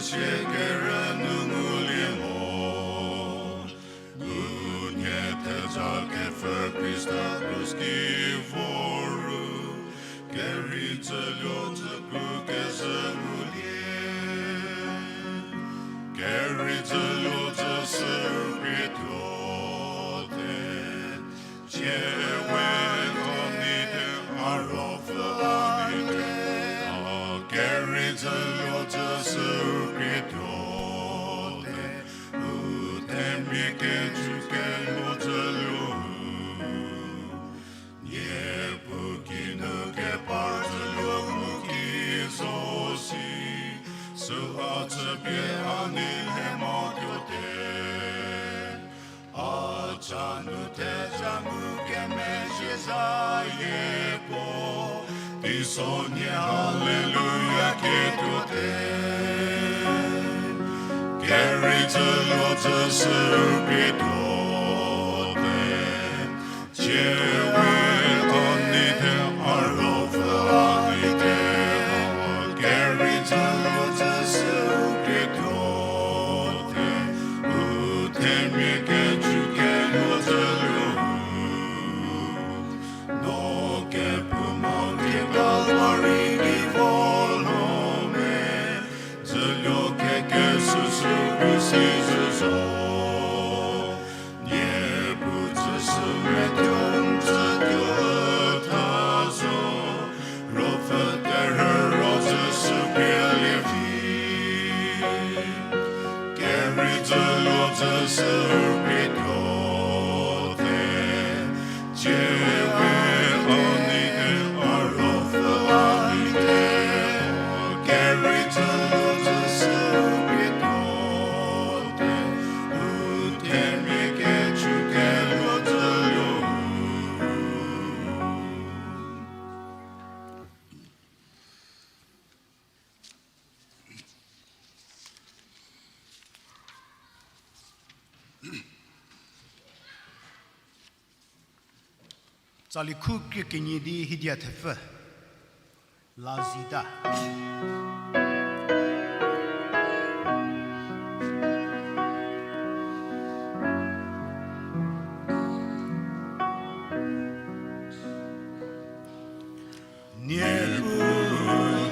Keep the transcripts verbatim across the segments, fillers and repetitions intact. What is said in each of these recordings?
sie kerü nu ngulie mo. Unie theja kepfü Khrista krus ki voru, kerei dzüluo dzü kru kezhü ngulie. Kerei dzüluo dzü sü krietuote, tsie we a nei te, a ruopfü a nei te. A kerei dzüluo dzü sü krietuote, u themia kecü keluo dzüluo. Niepuu kinu kepar dzüluo mu ki zo si, süu a tsüpie a nei le mo tuote. A cha nu theja mu kemezhie zayie puo, teisonie haleluya kietuote. Kerei dzüluo dzü sü krietuote, tsie we a nei te, a ruopfü a nei te. Kerei dzüluo dzü sü krietuote, u themia kecü keluo dzüluo. No kephouma kekal mari ki vo lo me, dzüluo kekesüsü bu si zhü zo. Niepuu dzü sü metuo dzütuo tha zo, ruopfü terhü ro dzü sü krielie vi. Kerei dzüluo dzü sü krietuote, tsie we a nei te, a ruopfü a nei te. Kerei dzüluo dzü sü krietuote, u themia kecü keluo dzüluo. Tsali khu krie kenie di hidia thepfü la zita. Niepuu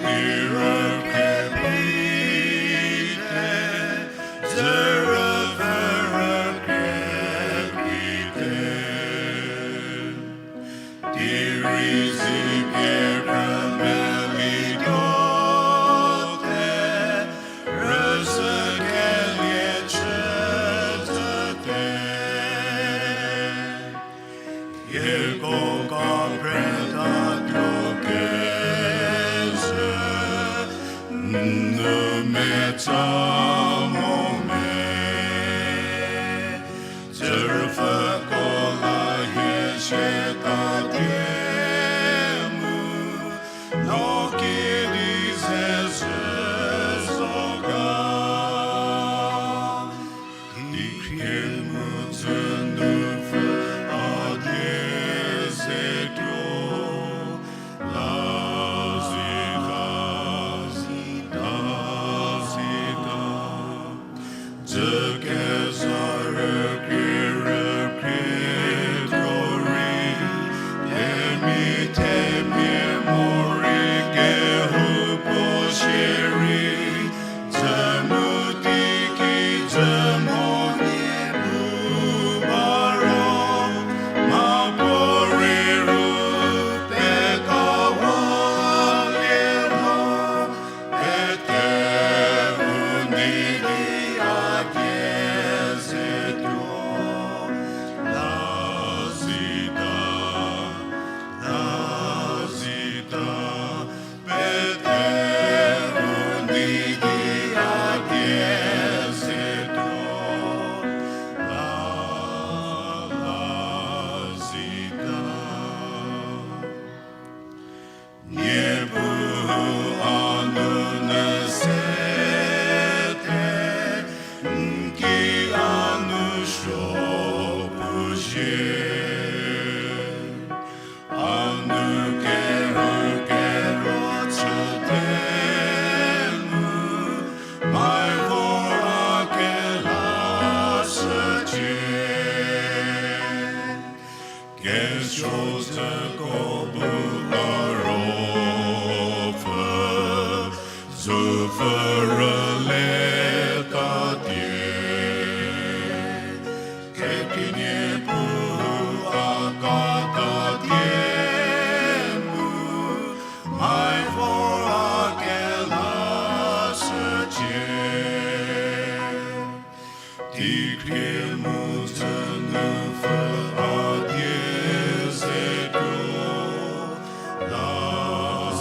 di rükrie pie te, dzü rüpfü rükrie pie te. Di rei zi pie rümelituo te, rüzhü kelie chü te. Hieko kapretatuo kezhü, n nu metsa mo me. Dzürüpfhüko la hie siata tie mu, no kidi zezhü zo ga. Tikhrie mu dzü nupfü a die ze tuo, la zita, la zita. Sozhüko bu a ruopfü, zupfü rüle tatie. Kekreilamonyü a katatie mu, mai vor a kelashücie. Teikhrie mu dzünu pfü a die zetuo, la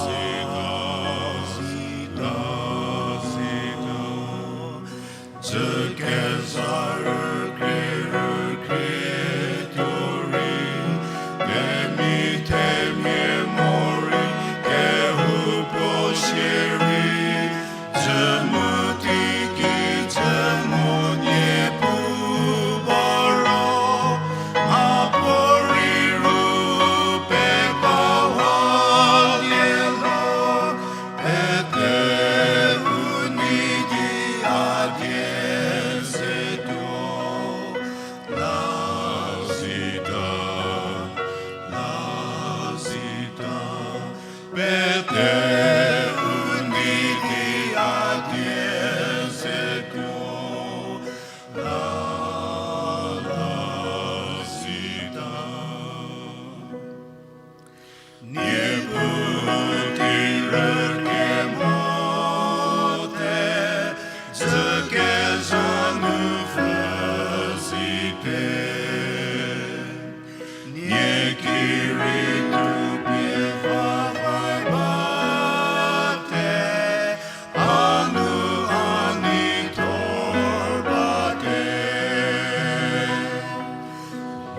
zita, la zita. Dzü kezha rükrie rükrie tuo rei, themia themia morei kehoupuo shierei, dzü mu teiki dzü mo nie pu ba ro, mha puorei ru pekawalie lo, pete u nei di a die zetuo, la zita, la zita. Pete u nei di a die zetuo, la, la zita. Niepuu ki rükemo te, dzü kezha nu pfü zite. Nie ki rei thupie vavai bate, a nu a nei thor bate.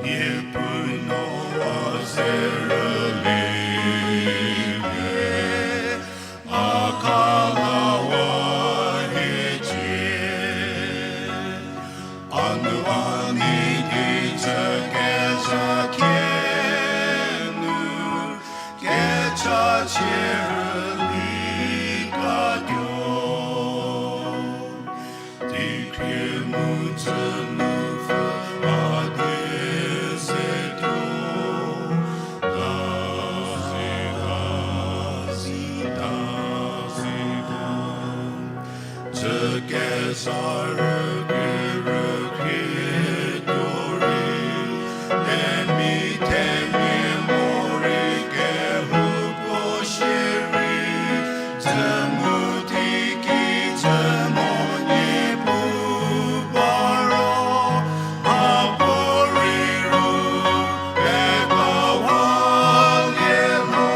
Niepuu Noa ze rülilie, a kalawa hiecie. A nu a nei di dzü kezha kie nu, kechachie rüli katuo. Teikhrie mu dzünu pfü a die zetuo, la zita, zita. Dzü kezha rükrie rükrie tuo rei, themia themia morei kehoupuo shierei, dzü mu teiki dzü mo nie pu ba ro, mha puorei ru pekawalie lo,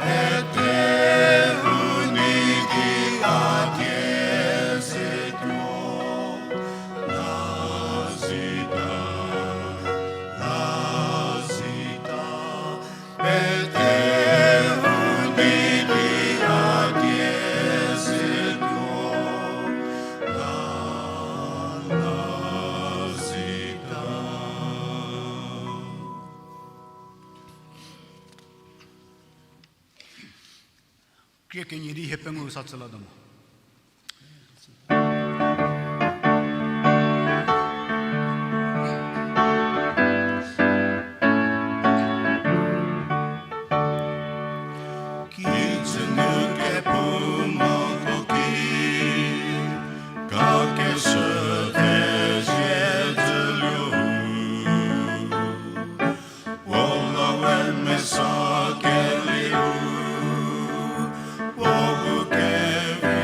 pete u nei di a die zetuo, la zita, la zita. Pete u nei di a die zetuo, la, la zita. Krie kenie di hie pengou sa chüla do mo. Kijü nu kepu moko ki, kakeshü thezie dzüluo. Puo la we mesa keliu, puo bu kevi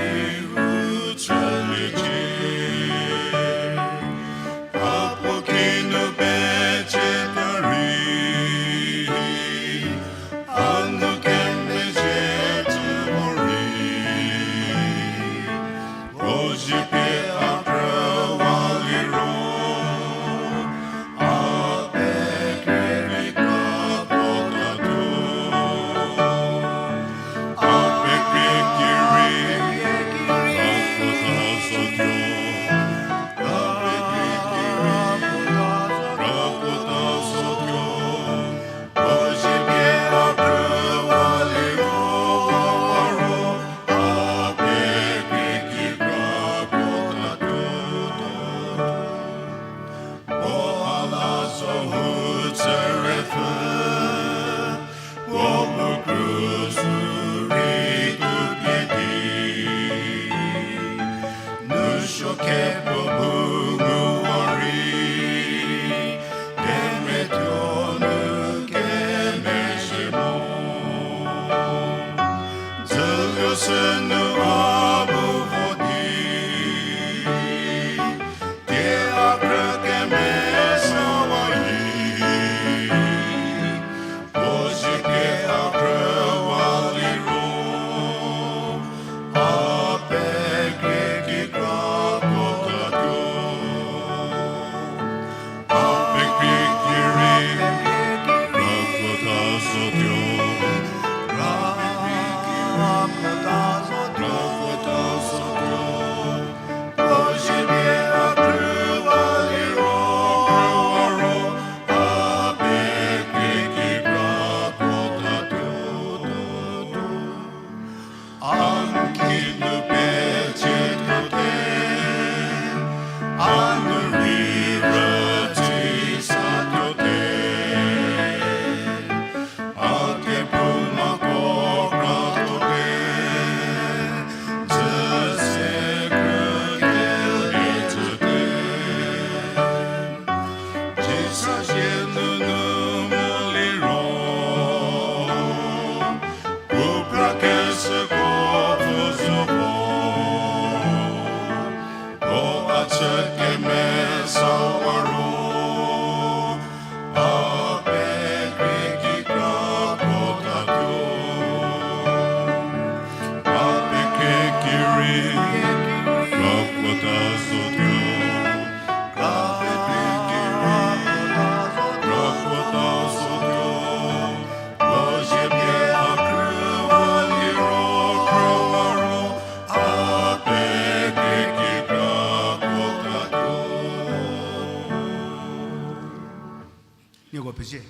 Nieko pezie.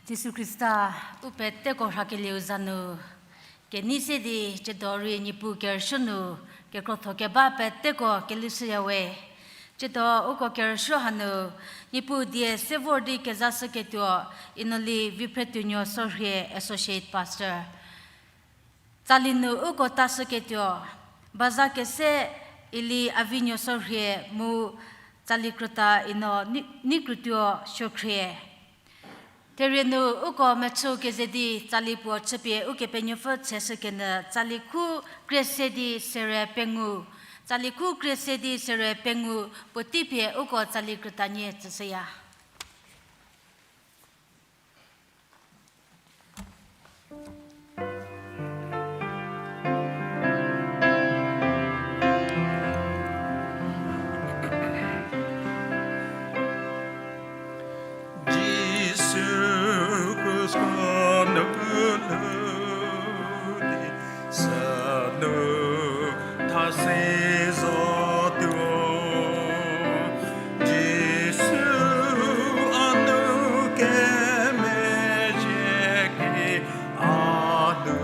Jisu Khrista, u peteko rhakelieu za nu, kenei se di tsiedo rei Niepuu kerüshü nu, kekrotho keba peteko kelishüyawe. Tsiedo uko kerüshü hanu, Niepuu die se vor di kezashüketuo, Inoli Viphretuonuo Sorhie Associate Pastor. Tsali nu uko tashüketuo, baza kese Ili Avinuo Sorhie mu tsali krüta Ino Ni-, Nikrutuo Suokhrie. Therie nu uko mechü keze di tsali puo chüpie Ukepenuopfü cheshükenyü tsali khu krie se di sere pengou, tsali khu krie se di sere pengou puotei pie uko tsali krütanie tsüshüya. Jisu krus ko nu lhou di, sünu thasi zotuo. Jisu a nu kemezhie ki a nu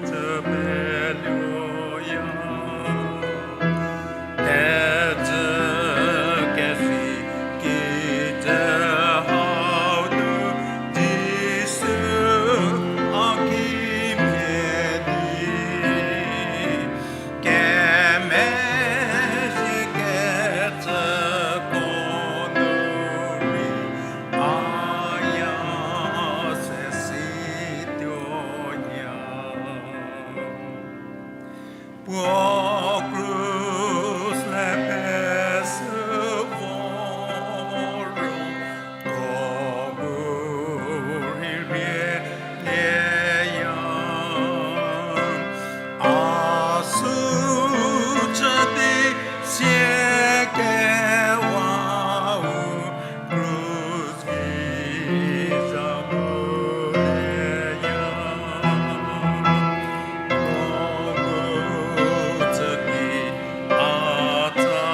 chü peluoya. Thedzü kesi kijü hau nu Jisu a kimhie di, kemezhie kecüko nu rei a ya se situoya. Puo krus le pesü vo ro, ko bu rhirhie lieya. A sü chü di sie kewau krus ki za mu leya. Ko bu tsü ki a tsa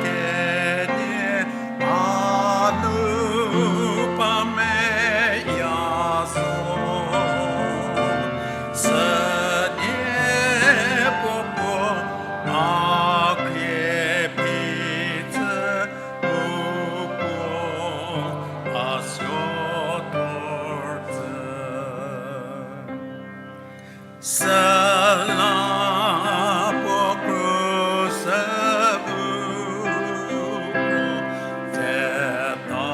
kenie, a nu pa meya zo. Sünie puo puo a khrie phi tsü, puo puo a suo tor tsü. Süla puo krus bu kro, ze ta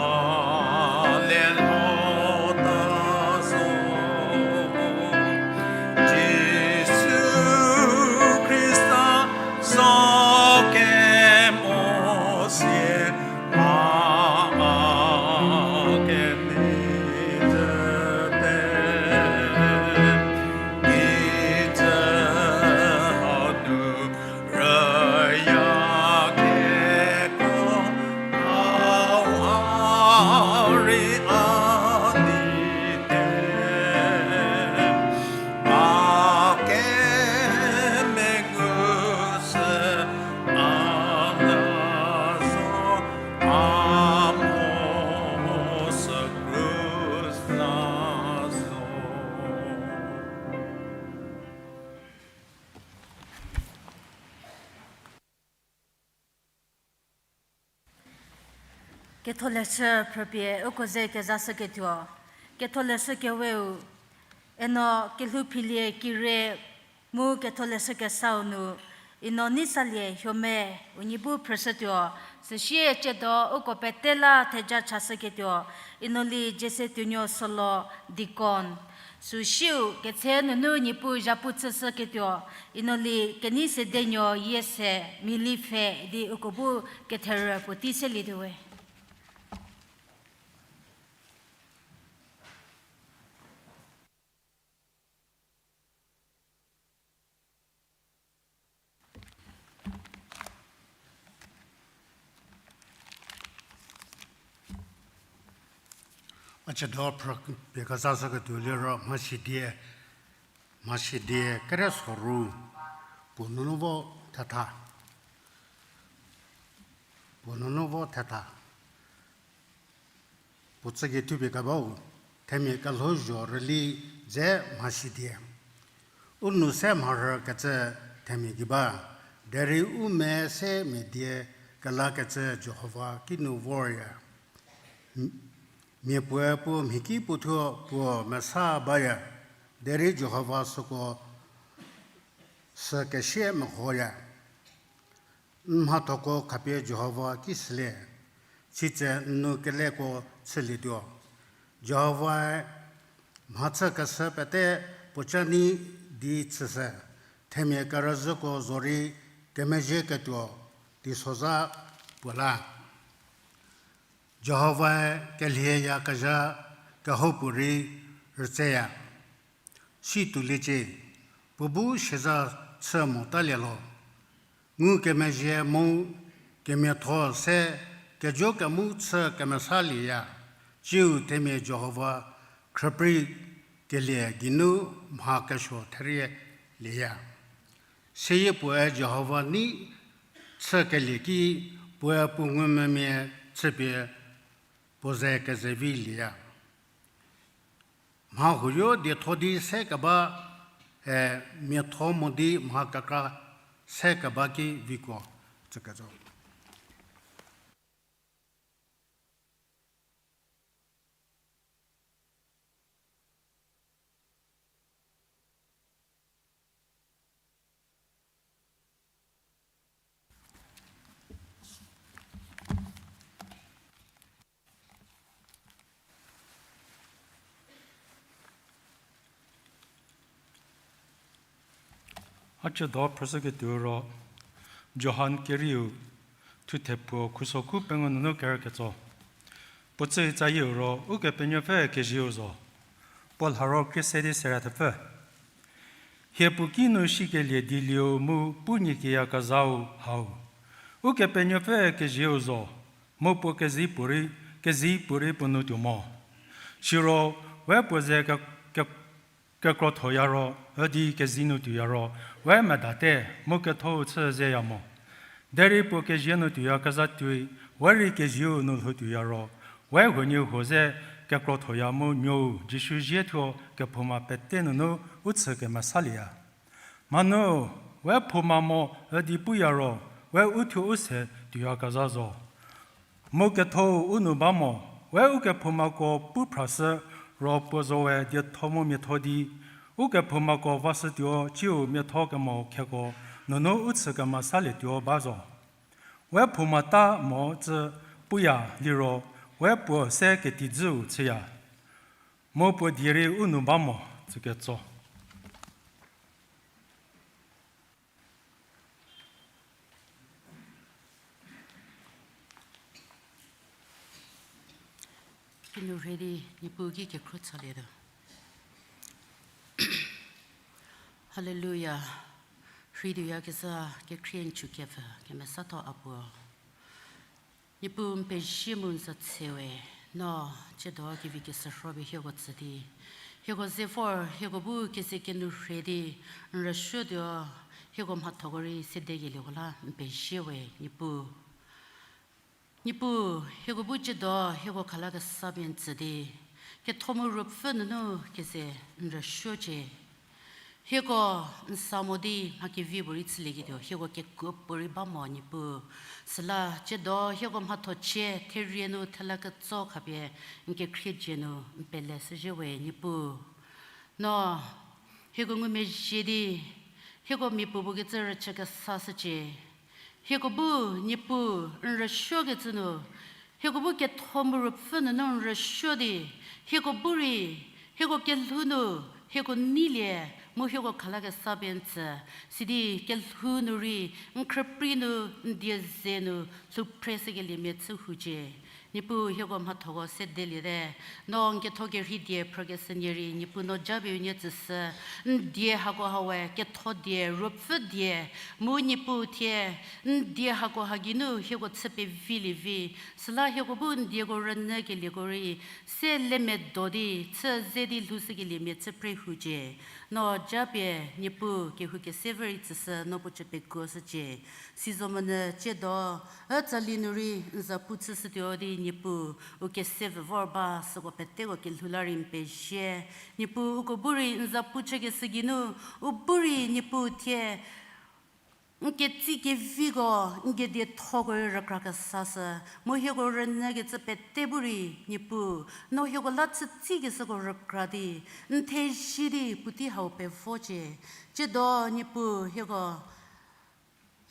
lielho ta zo. Jisu Khrista zo kemo sie, a, a kenei zhü te. Kijü hau nu rüya keko, a, a rei a di te. A kemengu sü a la zo, a mo sü krus la zo. Ketholeshü phrüpie uko ze kezashüketuo, Ketholeshü Keweu, eno kelhouphilie kire mu Ketholeshü Kesau nu, Ino Neisalie Huome unie bu phrüshütuo, süsie tsiedo uko pete la theja chashüketuo, Inoli Jese Tuonuo Solo deacon. Süsiu ketse nunu Niepuu zhapu chüshüketuo, Inoli Keneisedenuo Yiese Mhilipfhe di uko bu ketherü puotei selietuowe. A tsiedo phrü pie kezashüketuo liro mhasidie, mhasidie kere soru, puo nunu vo thetha, puo nunu vo thetha, puo tsügei thupie kebau, themia kelhouzho rüli dze mhasi die. U nou se mharhükecü themia gei ba, derei u me se mia die kelakecü Jihova kinu vorya. Mia puoe puo mhi ki puo thuo puo mesa baya, derei Jihova süko sü kesie mehoya. N mhathoko khapie Jihova ki sülie, sitse n nou keleko chülietuo. Jihovae mhachü keshü pete puoca nei di chüshü, themia kerüzhüko zorei kemezhieketuo teisozha puo la. Jihovae kelhieyakezha kehoupuorei rütseya. Si tuoliecie, puo bu sieza chü motalie lho. Ngukemezhie mu kemiatho se kejo kemu chü kemesalieya, tsiu themia Jihova khrüprei kelie geinu mha kesuo therielieya. Seyie puoe Jihova nei chükelie ki puoe puo ngumvümia chüpie puo ze kezevilieya. Mha huoyo dietho di se keba, e, miatho mo di mha kekra se keba ki vikuo tsükecü. A ciedo phrüshüketuo ro, Johan kerieu, thuthe puo khuso khu pengou nunu kerüketso. Puo tsüi tsayieu ro, Ukepenuopfü kezieu zo. Puo lharo krie se di serie thepfü. Hie puo kinu shikelie dilieu mu pu nyie keyakezhau hau. Ukepenuopfü kezieu zo, mu puo kezei puorei, kezei puorei puo nu tuo mo. Siro, we puo ze ke, ke, kekrothoya ro, üdi kezei nu tuoya ro, we medate, mu kethou chü zeya mo. Derei puo kezie nu tuoyakezha tuoi, we rei kezieu nu lhou tuoya ro, we huoniehuo ze kekrothoya mu nuou Jisu zie thuo kephouma pete nunu u chü kemesalieya. Mhanu, we phouma mo üdi puya ro, we uthuo u se tuoyakezha zo. Mu kethou u nu ba mo, we ukephoumako pu phrashü ro puo zowe dietho mu miatho di, ukephoumako vashütuo tsiu miatho kemo kheko nunu u chü kemesalietuo ba zo. We phoumata mo tsü puya liro, we puo se ketijüu chüya. Mu puo die rei u nu ba mo, tsüketso. Kinu rhei di Niepuu ki kekhruo chalietuo. Haleluya. Rhei tuoyakezha kekhrie n chükepfü kemesatho a puo. Niepuu n pezie mu n za tsewe, no, tsiedo kevi kesürhopie hieko tsü di, hieko ze vor, hieko bu keze kenu rhei di, n rüsuotuo, hieko mhathoko rei sedekelieko la n pezie we, Niepuu. Niepuu, hieko bu tsiedo hieko khalakesa pie n tsü di, ketho mu ruopfü nunu keze n rüsuocie. Hieko n sa mo di mha kevi puorei chülieketuo, hieko kekuo puorei ba mo Niepuu. Süla tsiedo hieko mhathochie therie nu thela ketso khapie n kekhrie dzie nu n pele shüzhie we Niepuu. No, hieko ngumezhie di, hieko miapuo bu kecü rüchü kesa shücie. Hieko bu Niepuu n rüsuokecü nu, hieko bu ketho mu ruopfü nunu n rüsuo di, hieko bu rei, hieko kelhou nu, hieko neilie, mu hieko khalakesa pie n tsü, sidi kelhou nu rei, n khrüprei nu, n die ze nu, lhouphre shükeliemia chü hucie. Niepuu hieko mhathoko sedeliete, no n ketho kerhei die phrükeshü nie rei, Niepuu no japie unie tsüshü, n die hako ha we, ketho die, ruopfü die, mu Niepuu thie, n die hako ha geinu hieko chü pevilie vi, süla hieko bu n dieko rünyükelieko rei, se lemedo di, chü ze di lhoushükeliemia chü phre hucie. No japie, Niepuu kehou kese vor rei tsüshü, no puo chü pekuo shücie. Sizomonyü tsiedo, ü tsali nu rei n za pu chüshütuo di, Niepuu, u kese vü vor ba süko peteko kelhou la rei n pezie. Niepuu, uko bu rei n zapu chükeshü geinu, u bu rei Niepuu thie n ketsi keviko, n kediethoko rei rükra kesashü, mu hieko rünyükecü pete bu rei, Niepuu, no hieko la chütsikeshüko rükra di, n thezie di puotei hau pevocie. Tsiedo, Niepuu, hieko,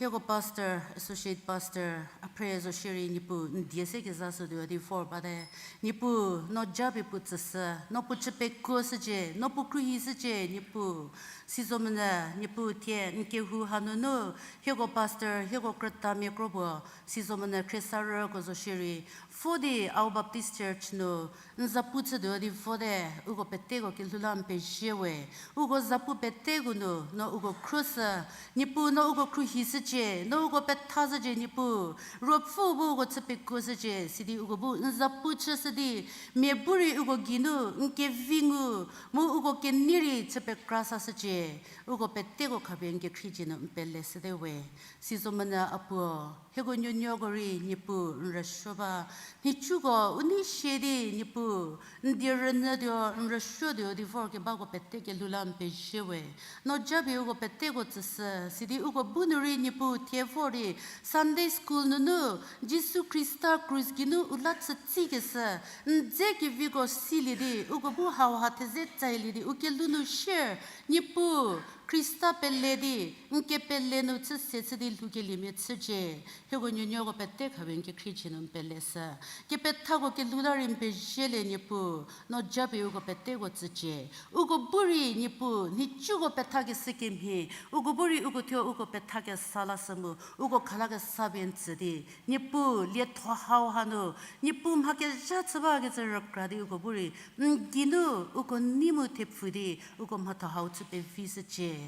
hieko pastor, associate pastor, a phre zo shierei, Niepuu, n die se kezashütuo di vor bate. Niepuu, no japie puo tsüshü, no puo chü pekuoshücie, no puo khruohishücie, Niepuu. Sizomonyü, Niepuu thie n kehou hanunu, hieko pastor, hieko krütamia kro puo, Sizomonyü khriesarüko zo shierei, vo di Ao Baptist Church nu, n zapu chütuo di vote, uko peteko kelhou la n pezie we, uko zapu peteko nu, no uko khruohishü, Niepuu no uko khruohishücie, no uko pethashücie Niepuu, ruopfü bu uko chü pekuoshücie, sidi uko bu n zapu chüshü di, mia bu rei uko geinu, n kevi ngu, mu uko kenei rei chü pekra sashücie, uko peteko khapie n kekhrie dzie nu n peleshüte we. Sizomonyü a puo, hieko nuonuoko rei Niepuu n rüsuo ba, nhicuko u nei sie di Niepuu, n die rünyütuo, n rüsuotuo di vorkebako pete kelhou la n pezie we. No japie uko peteko tsüshü, sidi uko bu nu rei Niepuu thie vor di Sunday school nunu, Jisu Khrista krus geinu u la chütsikeshü, n dze keviko silie di, uko bu hauha theze tsailie di, u kelhou nu shie, Niepuu, Khrista pele di, n kepele nu chü se chü di lhoukeliemia chücie. Hieko nuonuoko pete khapie n kekhrie dzie nu n peleshü. Kepethako kelhou la rei n pezielie Niepuu, no japie uko peteko tsücie. Uko bu rei Niepuu, nhicuko pethakeshü kemhie, uko bu rei uko thuo uko pethakesa lashü mu, uko khalakesa pie n tsü di, Niepuu, lietho hau hanu, Niepuu mha kezha chü bakecü rükra di uko bu rei, n geinu uko nei mu thepfu di, uko mhatho hau chü pevishücie.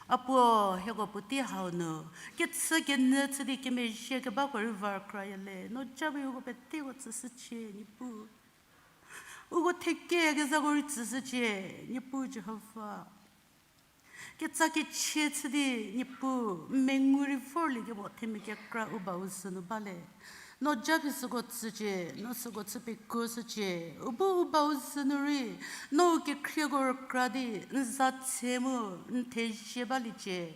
A puo, hieko puotei hau nu, kechü kenyü chü di kemezhie kebako rei va rükrayale, no japie uko peteko tsüshücie, Niepuu. Uko thekeyakezhako rei tsüshücie, Niepuu Jihova. Ketsa kechie chü di, Niepuu, mengu rei vorlie kemo themia kekra u bau zhü nu bale. No japie süko tsücie, no süko chü pekuoshücie, u bu u bau zhü nu rei, no u kekhrieko rükra di, n za tse mu, n thezie baliecie.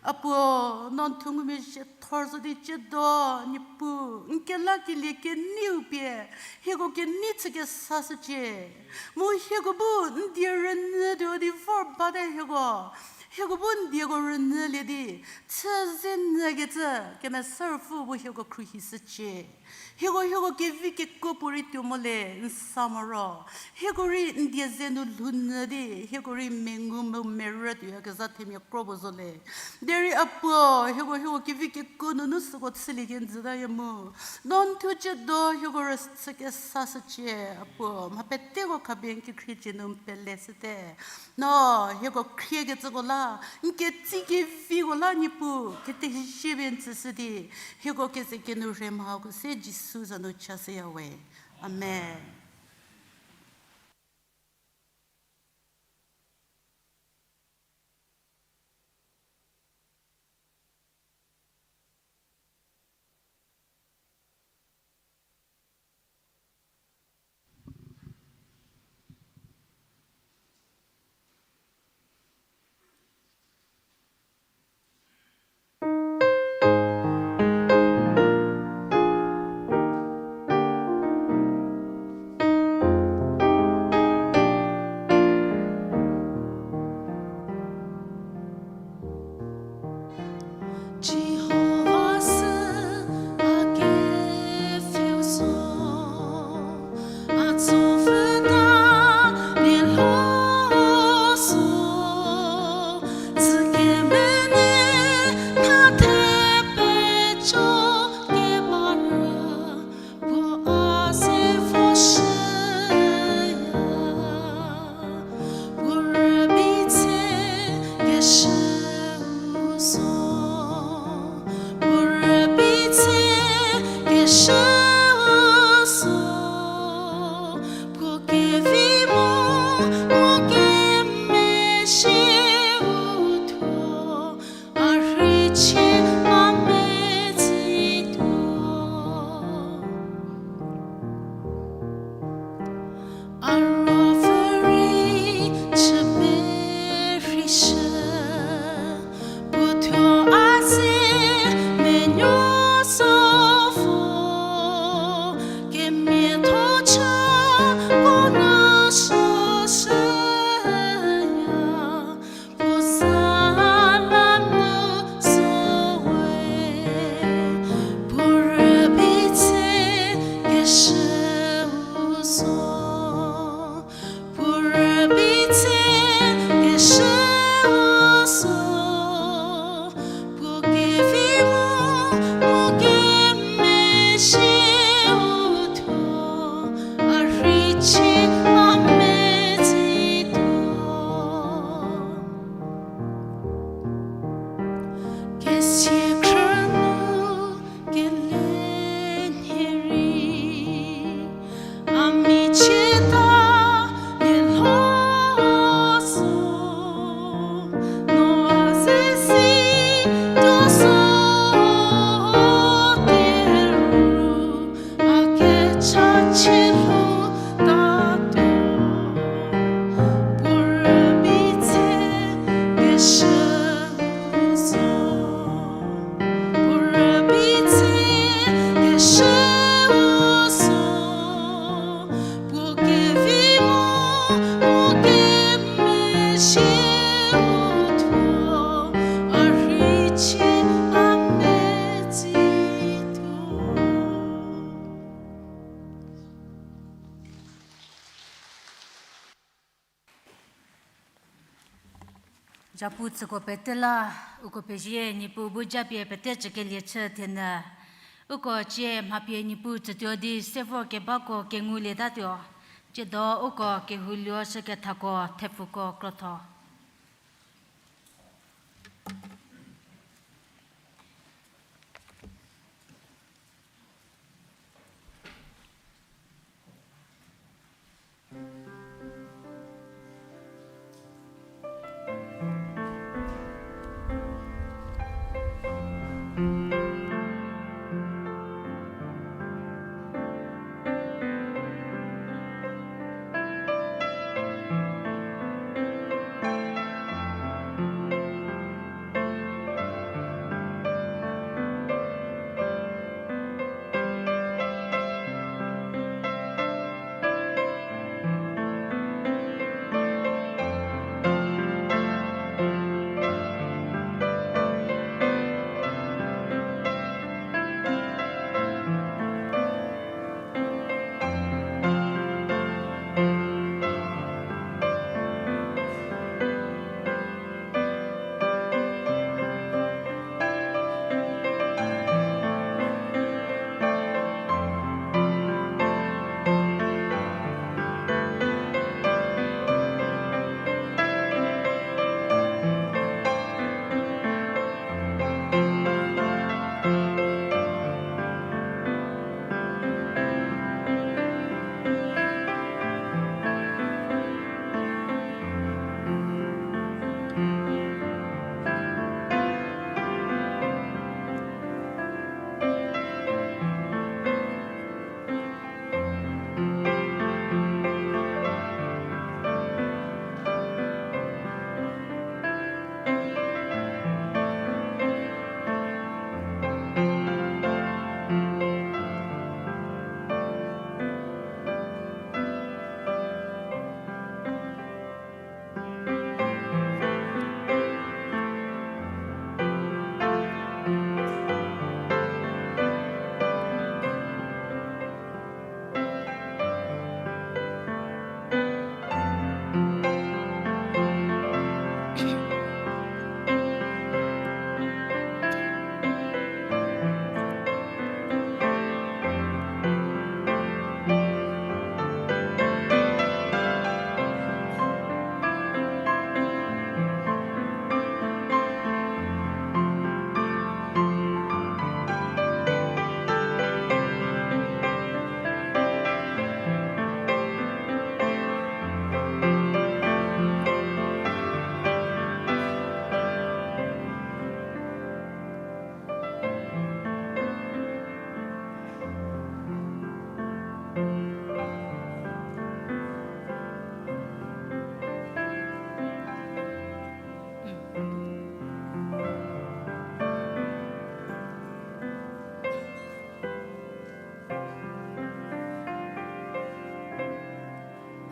A puo, no n thuo ngumezhie thor zo di tsiedo, Niepuu, n kelakelie keneiu pie, hieko kenei chükesashücie. Mu hieko bu n die rünyütuo di vor bate hieko. Hieko bu n dieko rünyülie di, chü ze nyükecü, Kemesa Ruopfü bu hieko khruohishücie. Hieko, hieko kevi kekuo puorei tuo mo le, n sa moro. Hieko rei n die ze nu lhounyü di, hieko rei mengu mu merü tuoyakezha themia kro puo zo le. Derei a puo, hieko, hieko kevi kekuo nunu süko chülie kenjütaya mu. No n thuo tsiedo hieko rüchükesashücie, a puo, mha peteko khapie n kekhrie dzie nu n peleshüte. No, hieko khriekecüko la, n ketsi keviko la Niepuu, kethezie pie n tsüshü di, hieko keze kenu rhe mhako se Jisu za nu chashüya we. Amen. Japu tsüko pete la, uko pezie Niepuu bu japie pete cükelie chü thienyü. Uko cie mha pie Niepuu tsütuo di se vor kebako kengulietatuo. Tsiedo uko kehou luo shükethako thepfuko krotho.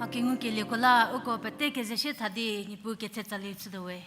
A kengukelieko la uko pete keze shie tha di Niepuu ketse tsali chütuo we.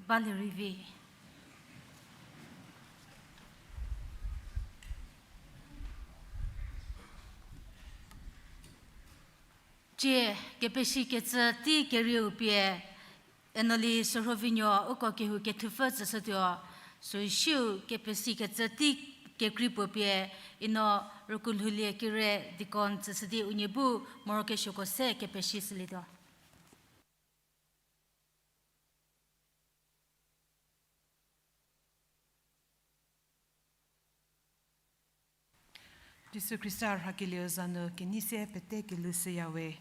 Balie rei vi. Tsie, kepesikecü tei kerieu pie, Enoli Sürhovinuo uko kehou kethupfü tsüshütuo, süu siu kepesikecü tei kekrei puo pie, Eno Rükulhoulie Kire deacon tsüshü di unie bu morokesuoko se kepesi shülietuo. Jisu Khrista rhakelieu za nu kenei se pete kelhou shüyawe.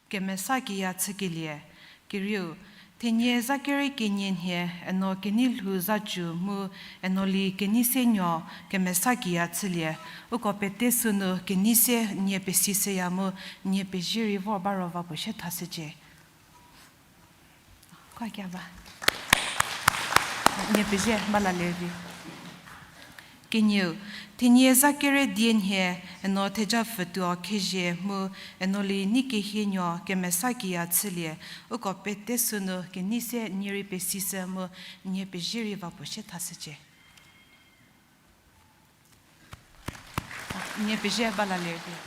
Kemesa kiya chükelie, kerieu, thenie za kere kenie nhie, eno kenei lhou za cü mu, eno li kenei se nuo, kemesa kiya chülie, uko pete sünu kenei se nie pesishüya mu, nie pezie rei vor ba ro va puo sie thashücie. Kua kia ba. Nie pezie ba lalie vi. Kenieu, thenie za kere die nhie, eno theja pfütuo khezie mu, eno li nei kehie nuo kemesa kiya chülie, uko pete sünu kenei se nie rei pesishü mu, nie pezie rei va puo sie thashücie. Nie pezie ba lalie vi.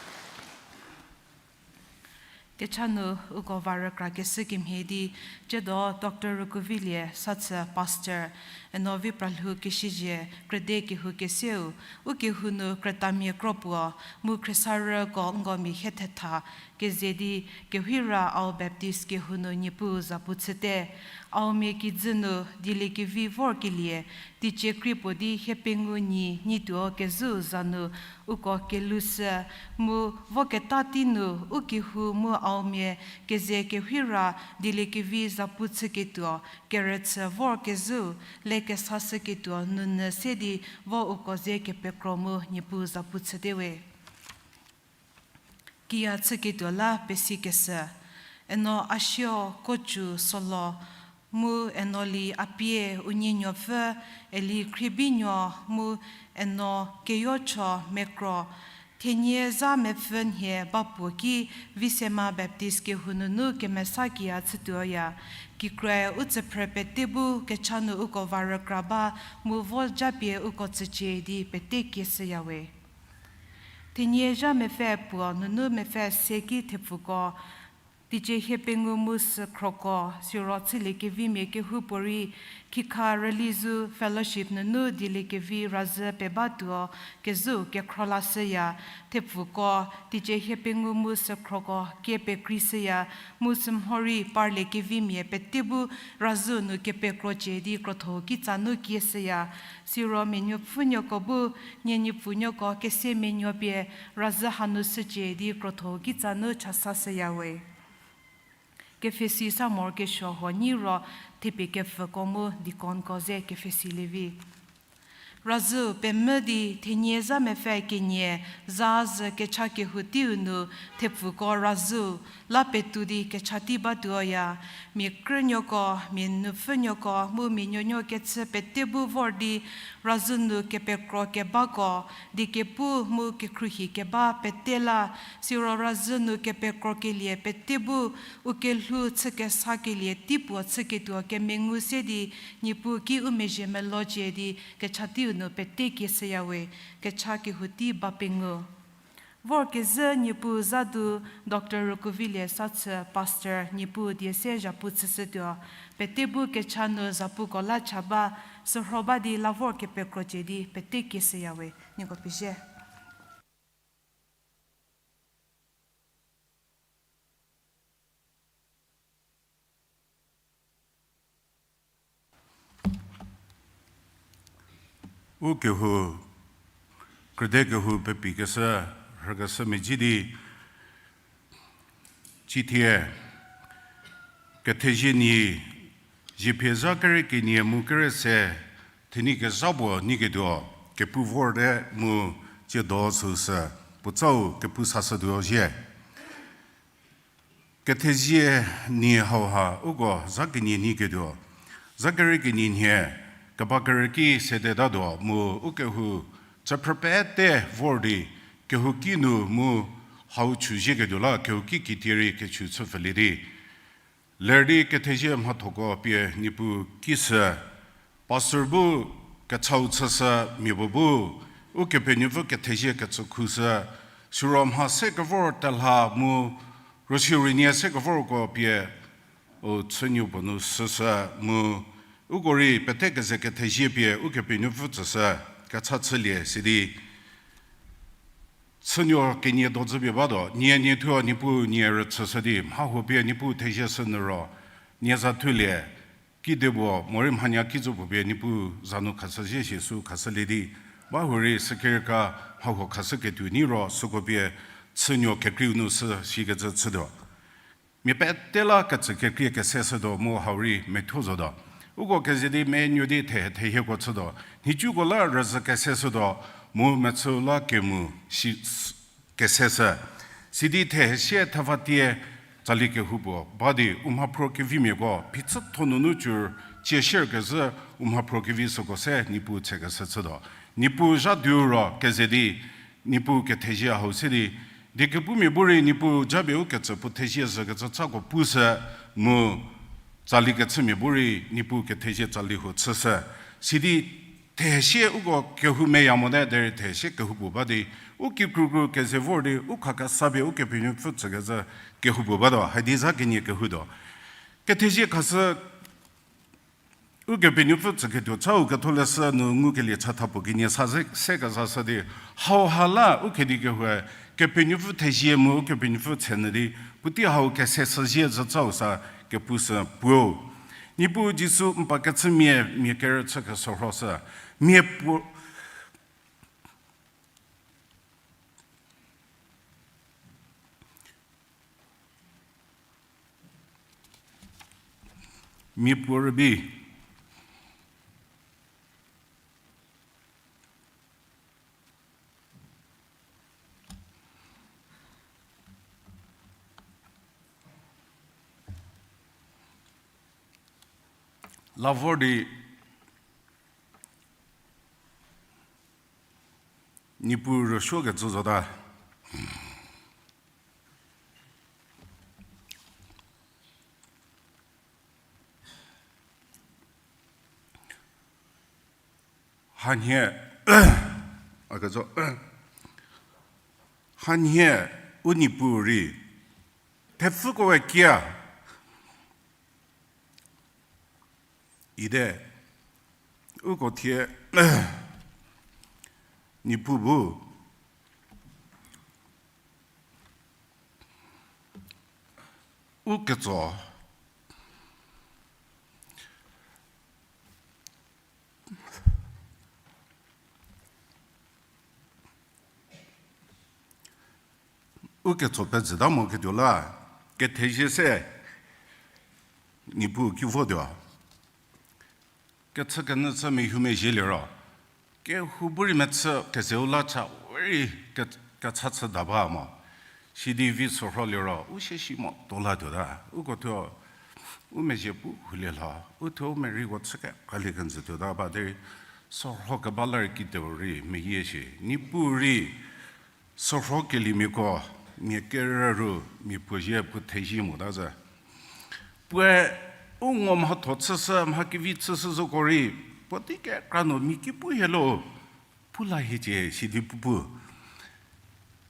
Kecha nu uko va rükrakeshü kemhie di, tsiedo Doctor Rükuvilie Sathü Pastor, eno vi pralhou keshüzie, krüde kehou keseu, u kehou nu krütamia kro puo, mu khriesarüko nko mia hie thetha, keze di, Kewhira Ao Baptist kehou nu Niepuu zapu chüte, Aomia kijü nu dieliekevi vorkelie, teicie krie puo di hiepengou nyi nyi tuo kezhüu za nu, uko kelhou shü, mu voketa tei nu, u kehou mu Aomia, keze Kewhira dieliekevi zapu chüketuo, kerüchü vor kezhüu, le kesashüketuo nunyü se di vo uko ze kepekro mu Niepuu zapu chüte we. Kiya chüketuo la pesikeshü, eno a suo Kocu Solo, mu eno li a pie unie nuopfü, eli Khriebinuo mu eno Keyocho Mekro, thenie zha mepfü nhie ba puo ki Visema Baptist kehou nunu kemesa kiya chütuoya, kikroe u tsüphrü pete bu kecha nu uko va rükra ba mu vo japie uko tsücie di pete kieshüyawe. Thenie zha mepfü puo nunu mepfü se ki thepfuko, teicie hiepengou mu sükhroko, siro chüliekevimia kehoupuorei, khikha rüli zu fellowship nunu dieliekevi razhü pebatuo kezhüu kekhro lashüya, thepfuko, teicie hiepengou mu sükhroko kie pekreishüya, mu sümhorei parliekevimia pete bu razhüu nu kepekrocie di krotho kitsa nu kieshüya, siro mia nuopfünuoko bu, nie niepfunuoko kese menuo pie razhü hanu shücie di krotho kitsa nu chasashüyawe. Kepfhesi sa morokesuo huo nyi ro thepie kepfüko mu deaconko ze kepfhesilie vi. Razhüu pemvü di thenie zha mepfü kenie zha zhü kecha kehou teiu nu thepfuko razhüu la petou di kecha tei batuoya, mia krünuoko, mia nuopfünuoko mu mia nuonuo kechü pete bu vor di razhü nu kepekro kebako, di kepu mu kekhruohi keba pete la, siro razhü nu kepekrokelie pete bu u kelhou chükesakelie teipuo chüketuo kemengu se di Niepuu ki u mezhie melocie di kecha teiu nu pete kieshüyawe, kecha kehou tei ba pengou. Vorkezhü Niepuu zha du Doctor Rükuvilie Sathü Pastor Niepuu die se zhapu chüshütuo, pete bu kecha nu zhapuko la cha ba, sürho ba di la vor kepekrocie di pete kieshüyawe, nieko pezie. U kehou, krüde kehou pepikeshü, rhükeshü mezhie di, cithie, kethezie nyi, ziepie zha kere kenie mu kere se, thenei kezha puo niketuo, kepu vorte mu tsiedo süsü, puotsau kepu sashütuo zhie. Kethezie nyi hauha uko zha kenie niketuo, zha kere kenie nhie, keba kerü ki sedetatuo mu u kehou tsüphrü pete vor di, kehouki nu mu hau chü zhieketuo la kehouki kitie rei kechü chü pfülie di. Ler di kethezie mhathoko pie Niepuu ki sü, pastor bu kechau chüshü mia puo bu, Ukepenuopfü kethezie kecü khushü, siro mha se kevor telha mu, rüsiu rünie se kevorko pie, u chünuo puo nu süshü mu, uko rei pete keze kethezie pie Ukepenuopfü tsüshü, kecha chülie sidi, chünuo kenie dozü pie batuo, nie nie thuo Niepuu nie rüchüshü di, mha huo pie Niepuu thezie shü nyü ro, nie za thulie, kidepuo morei mhanya ki zo puo pie Niepuu za nu khashü zhie shi sü khashülie di, Ba hurei sükirka mhahuo khashüketuo nyi ro süko pie chünuo kekreiu nu sü shikecü chütuo. Mia pete la ketsü kekrie kese shütuo mu hau rei methuo zotuo. Uko keze di menuo di the, thehieko chütuo. Nhicuko la rüzhü kese shütuo mu mechü la kemu shi, kese shü. Sidi thehesie theva tie tsali kehoupuo ba di u mhaphro kevimiako phichütho nunu cür cie shierkezhü u mhaphro kevi süko se Niepuu chükeshü chütuo. Niepuu zha diu ro keze di Niepuu kethezie hau se di, diekepumia bu rei Niepuu japie u ketsü puo thezie zhükecü chako pushü mu tsali kechümia bu rei Niepuu kethezie tsali huo chüshü. Sidi thehesie uko kehou meya mote derei thehesie kehoupuo ba di, u kikrukru keze vor di u khakesa pie Ukepenuopfü tsükecü kehoupuo batuo, haidi zha kenie kehoutuo. Kethezie khashü Ukepenuopfü tsüketuo chau ketholeshü nu ngukelie chatha puo kenie sa ze, se kezashü di, hauha la u kedi kehoue Kepenuopfü thezie mu Ukepenuopfü tshenyü di, puotei hau kese shüzie zhü chau sa kepushü puo. Niepuu Jisu n pa kechümia mia kerüchü keshürhoshü. Mia puo Mia puo rübei. La vor di Niepuu rüsuokecü zota. Hanhie, a kezo, hanhie u Niepuu rei thepfükoe kia ite, uko thie Niepuu bu u ketso, u ketso pezhüta mo ketuo la, kethezie se Niepuu ki votuo. Kechükenyü chü mehumezhie liro, kehou bu rei mechü kezeu la cha we rei ke-, kecha chüta ba mo. Sidi vi sorho liro u sie si mo to la tuota. Uko thuo u mezhie pu hulie lho, u thuo u mereiko chü kekalie kenjü tuota ba derei sorho keba la rei kituo rei meyie shi. Niepuu rei sorhokeliemiako mia kerü ru mia puo zie puo thezie mota zü. Puoe u ngo mhatho chüshü, mha kevi chüshü zoko rei, puotei kekra nu mia ki pu hielo, pu la hiecie sidi pupu.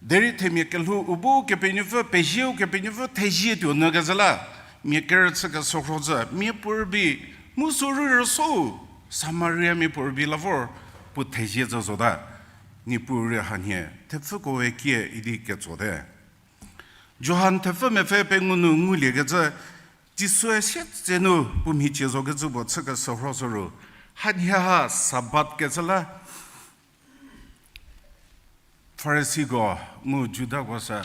Derei themia kelhou u bu Kepenuopfü pezie, Kepenuopfü thezie tuo nyü kezhü la, mia kerüchü keshürho zü, mia puo rübei, mu sü rei rüso, Samariamia puo rübei la vor, puo thezie zü zota. Niepuu rei hanhie thepfükoe kie idi ketsote. Johan thepfü mepfü pengou nu nguliekecü, Jisue sietsenu puo mhicie zokecü puo chü keshürho sü ru, hanhie ha Sabat kecü la, Farisiko mu Judako sü,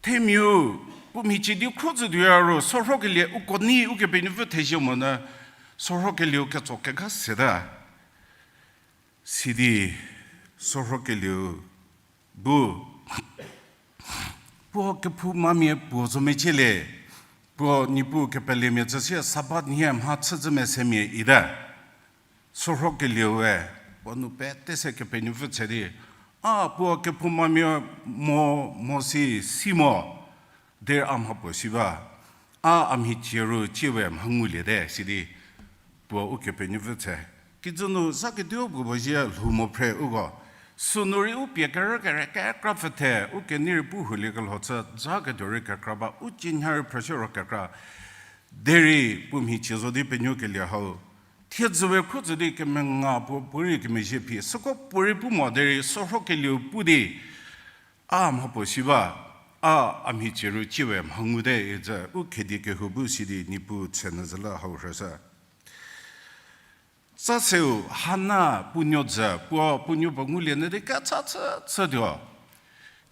themiau puo mhicie di khro zhü tuoya ru, sorhokelie uko nei Ukepenuopfü thezie monyü, sorhokelieu ketso kega seta. Sidi sorhokelieu bu, puo kephoumamia puo zo mecie le, puo Niepuu kepelemia tsüsie Sabat nhie mha chüzhü mesemia ita. Sorhokelieu we puo nou pete se Kepenuopfü tshe di, a puo kephoumamia mo, mo si, si mo, derei a mhapuo si ba, a a mhicie ru tsie we mha nguliete sidi, puo Ukepenuopfü tshe. Kijü nu za ketuo puo puo zie lhou mo phre uko. Sünu rei u pie kerü kere kekra pfhüthe, u kenei rei pu huliekelho chü, za ketuo rei kekra ba, u cienya rei phrüshü ro kekra. Derei puo mhicie zo di penuokelie hau, thiedzü we khro zhü di kemenga puo, puo rei kemezhie phi, süko puo rei pu mo derei sorhokelieu pu di, a mhapuo si ba, a a mhicie ru tsie we mha ngute icü u khedi kehou bu sidi Niepuu tshe nyü zhü la hau rhüshü. Sa seu Hana puo nuo dzü, puo, puo nuo puo ngulie nyü di kecha chü, chütuo.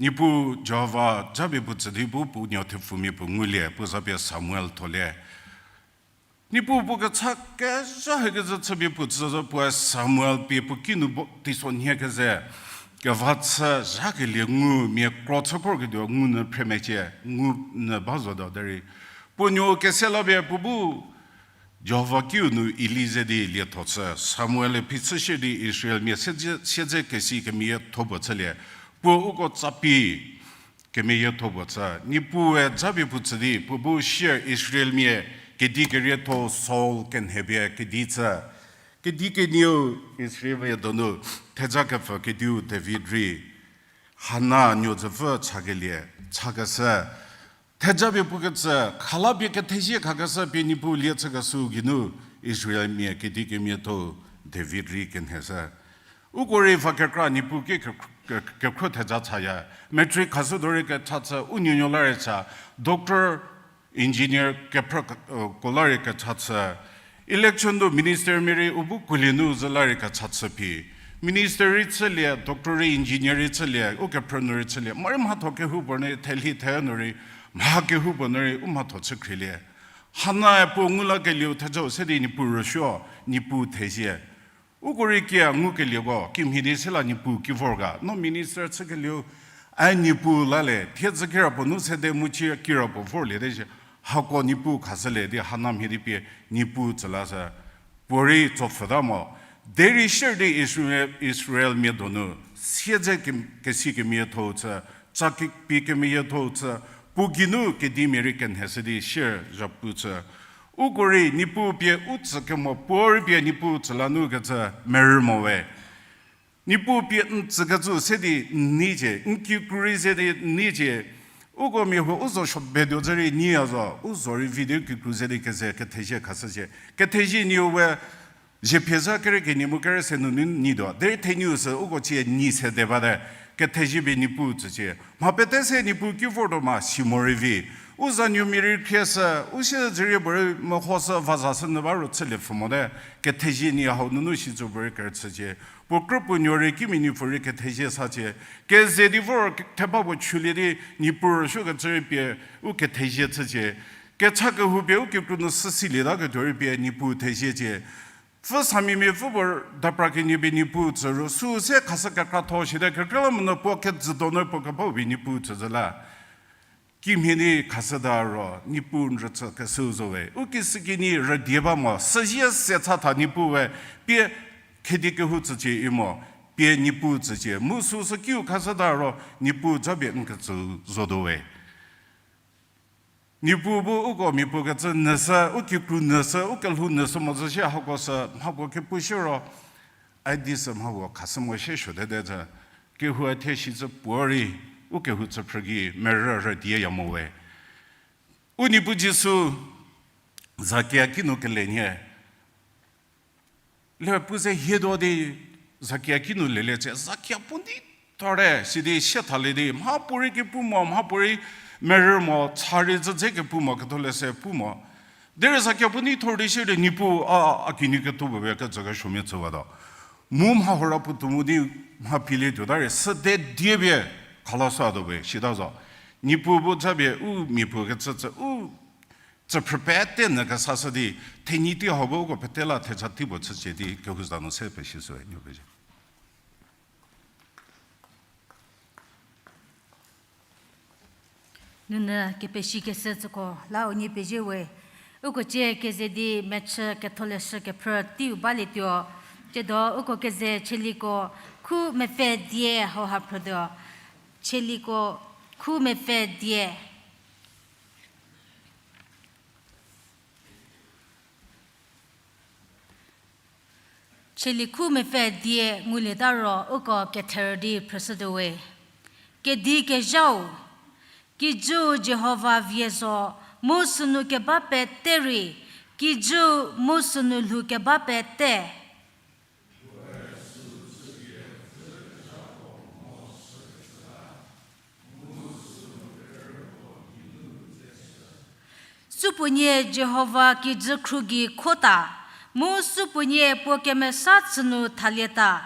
Niepuu Jihova japie puo tsü di bu puo nuo thepfumia puo ngulie, puo za pie Samuel tholie. Niepuu puo kecha kezha hie kezhü chüpie puo tsü zo, puoe Samuel pie puo kinu bo-, teisonhie keze, keva chü zhakelie ngu mia kro chü khorketuo ngu nyü phre mecie, ngu nyü ba zotuo derei. Puo nuo kese la pie puo bu Jihova kiu nu Eli ze di lietho chü, Samuel-e phichü shie di Israelmia siedze, siedze kesi kemeyietho puo chülie, puo uko tsapi kemeyietho puo chü, Niepuue japie puo tsü di, puo bu sier Israelmia kedi kerietho Saul kenhie pie kedi chü. Kedi kenieu Israelmia donu theja kepfü kediu David rei Hana nuo dzüpfü chakelie, chakeshü. Thejapie puo kecü, khalapie kethezie khakeshü pie Niepuu lie chükeshü geinu Israelmia kedi kemiatho David rei kenhie shü. Uko rei va kekra Niepuu ki ke-, ke-, kekhro theja chaya. Matric khashütuo rei kecha chü, u nuonuo la rei cha, doctor, engineer kephrü ko la rei kecha chü. Election nu ministermia rei u bu kuolie nu zhü la rei kecha chü phi. Minister rei chülie, doctor rei engineer rei chülie, u kephrü nu rei chülie. Morei mhatho kehoupuo nu, thelhi the nu rei, mha kehoupuo nu rei u mhatho chü khrielie. Hana-e puo ngu lakelieu thejau se di Niepuu rüsuo, Niepuu thezie. Uko rei kia ngukelieko kimhie di se la Niepuu ki vor ga, no minister chükelieu, a Niepuu la le, thiedzü kirapuo nu sede mu ci kirapuo vorlie te shi, hako Niepuu khashülie di Hana mhie di pie Niepuu tsü la shü, puorei tsopfhüta mo. Derei sier di Israel, Israelmia donu siedze ke-, kesi kemiatho chü, ca kepie kemiatho chü, puo geinu kedimia rei kenhie shü di sier zhapu chü. Uko rei Niepuu pie u tsü kemo puorei pie Niepuu tsü la nu kecü merü mo we. Niepuu pie n tsükecü se di n neicie, n kikru rei se di n neicie. Uko mia huo u zo suo betuo zhü rei neiya zo, u zo rei vi di kikru ze di keze kethezie khashücie. Kethezie nieu we, zhie phie zha kere kenie mu kere se nunu n neituo. Derei theniu sü uko cie n nei sede bate, kethezie pie Niepuu tsücie. Mha pete se Niepuu ki vortuo ma si morei vi. U zanuomia rei khrie shü, u siezedzürie puorei mehoshü vazashü nyü ba ro chülie pfhü mote, kethezie nie hau nunu si tsü puorei kerüchücie. Puo krü puo nuo rei kimia nipfü rei kethezie sacie. Keze di vor ke-, theba puo chülie di Niepuu rüsuokecü rei pie u kethezie chücie. Kecha kehou pie u kikru nu sü silieta ketuo rei pie Niepuu theziecie. Pfü samimia pfü puo dapra kenie pie Niepuu tsü ru, sü se khashü kekratho shite kekreilamonyü puo kejüdo nu puo kebau pie Niepuu tsü zhü la. Kimhie di khashüta ro, Niepuu n rütsükeshüu zo we. U kishükinyi rüdie ba mo, süzie se chatha Niepuu we, pie khedi kehou tsücie i mo, pie Niepuu tsücie. Mu süsü kiu khashüta ro, Niepuu japie n ketsü zotuo we. Niepuu bu uko miapuo kecü nyüshü, u kikru nyüshü, u kelhou nyüshü mo zhü shie hako sü, mhapuo kepu shiro, a di sü mhapuo khashü mo shie suote te zhü, kehou a thie shi zhü puorei, u kehou tsüphrü gei merü rüdie ya mo we. U Niepuu Jisu, Zakia kinu kele nhie. Le pu ze hietuo di Zakia kinu lelie tse, Zakia puo nei thorte, sidi sie thalie di, mhapuorei kepu mo, mhapuorei merü mo, cha rei zhü dze kepu mo, ketholeshü pu mo. Derei Zakia puo nei thor di sie di Niepuu a, a kinyi ketuo puo pie kejü kesuomia tsüwatuo. Mu mha hora puo tuo mu di mha pielie tuota rei, süde die pie khalashütuo pie, sita zo. Niepuu bu japie u miapuo kecü tsü, u tsüphrü pete nyü kesashü di, thenyi tei hau bu uko pete la theja tei puo chücie di kehou za nu se pesishüwe, Niepuu pezie. Nunu kepesi kese tsüko la unie pezie we, uko cie keze di mechü ketholeshü kephrü teiu balietuo, tsiedo uko keze Chieliko khu mepfü die hauha phrütuo, Chieliko khu mepfü die. Chieliko khu mepfü die ngulieta ro uko ketherü di phrüshütuowe. Kedi kezhau, kijüu Jihova vie zo, mu sünu keba pete rei, kijüu mu sünu lhou keba pete. Supuonie Jihova kijü khru gei khota, Mu supuonie puo kemesa chü nu thalieta.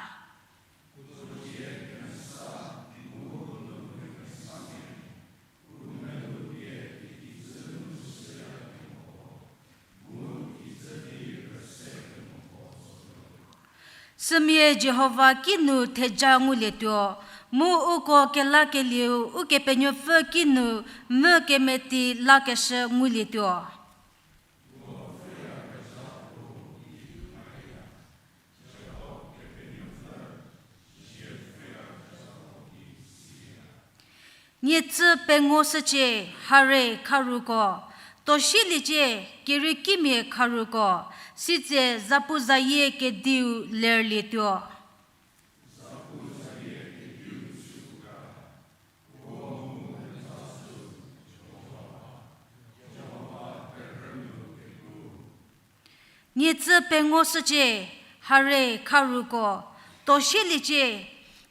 Sümia Jihova kinu theja ngulietuo, mu uko kelakelieu Ukepenuopfü kinu mvü kemeti lakeshü ngulietuo. Nietsü pengoshücie, hare kharuko, to sieliecie, keriekimia kharuko, sitse zapuzayie kediu lerlietuo. Nietsü pengoshücie, hare kharuko, to sieliecie,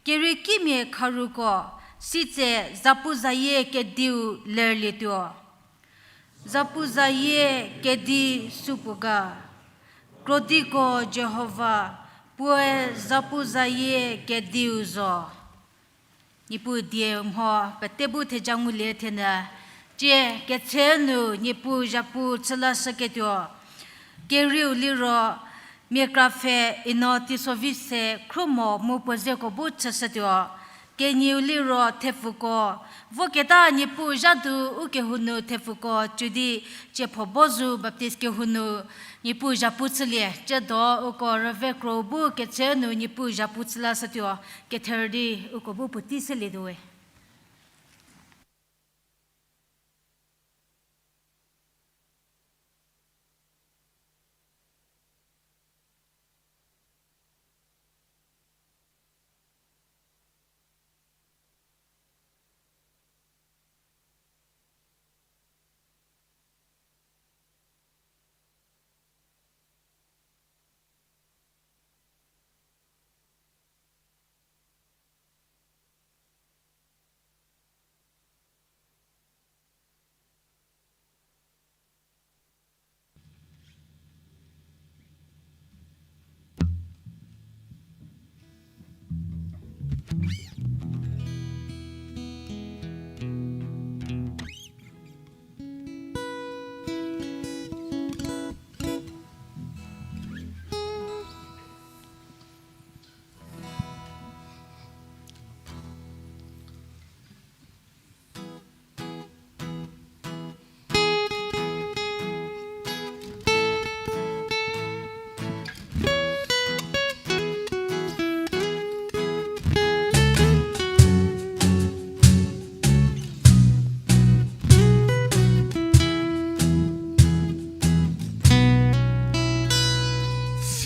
keriekimia kharuko, sitse zapuzayie kediu lerlietuo. Zapuzayie kedi supuo ga? Krodiko Jihova, puoe zapuzayie kediu zo. Niepuu die mho pete bu theja ngulie thenyü, tie ketse nu Niepuu zhapu chülashüketuo. Kerieu liro, mia krapfhe Ino Tisovise Khrumo mu puo zeko bu chüshütuo. Kenieu liro thepfuko, voketa Niepuu zhadu u kehou nu thepfuko cü di, Ciephobozu Baptist kehou nu Niepuu zhapu chülie. Tsiedo uko rüve kro bu ketse nu Niepuu zhapu chülashütuo, kether di uko bu puotei selietuowe.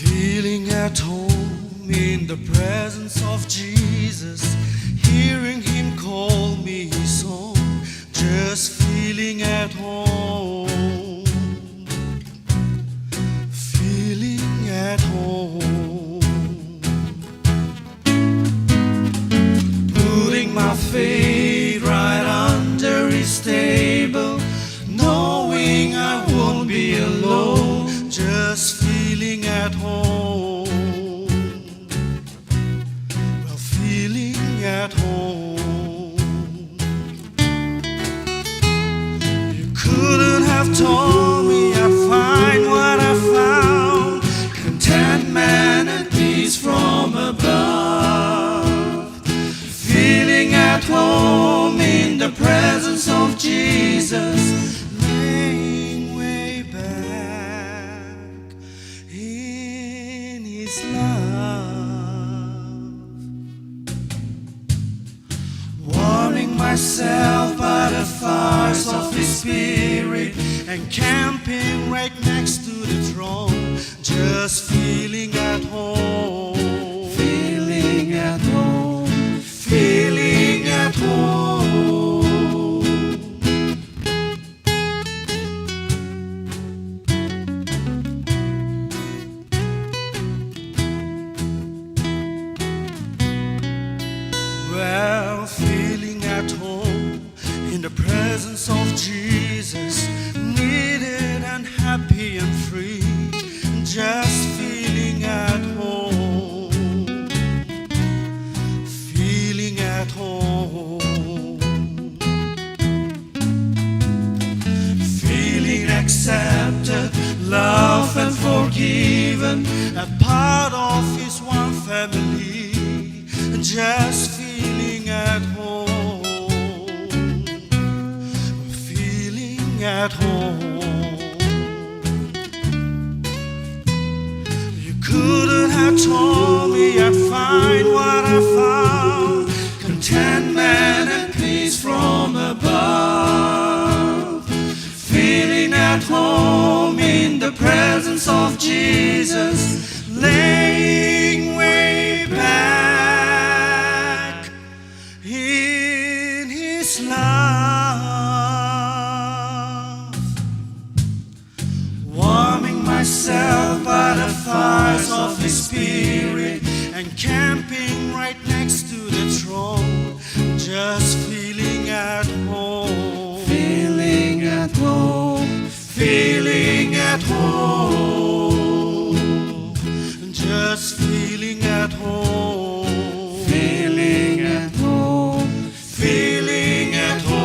Feeling at home in the presence of Jesus, hearing him call me his own, just feeling at home, feeling at home. Putting my feet right under his table, knowing I won't be alone, just feeling at home. Well, feeling at home. You couldn't have told me I'd find what I found. Contentment and peace from above. Feeling at home in the presence of Jesus. Laying way back in his love. Warming myself by the fires of his spirit, encamping right next to the throne, just feeling at home. Feeling at home. Feeling at home. Well, feeling at home in the presence of Jesus, needed and happy and free, just accepted, loved and forgiven, a part of his one family, just feeling at home, feeling at home. You couldn't have told me I'd find what I found, contentment and peace from above. Feeling at home in the presence of Jesus, laying way back in his love. Warming myself by the fires of his spirit and camping right next to the throne, just feeling at home. Feeling at home, feeling at home, just feeling at home. Feeling at home, feeling at home.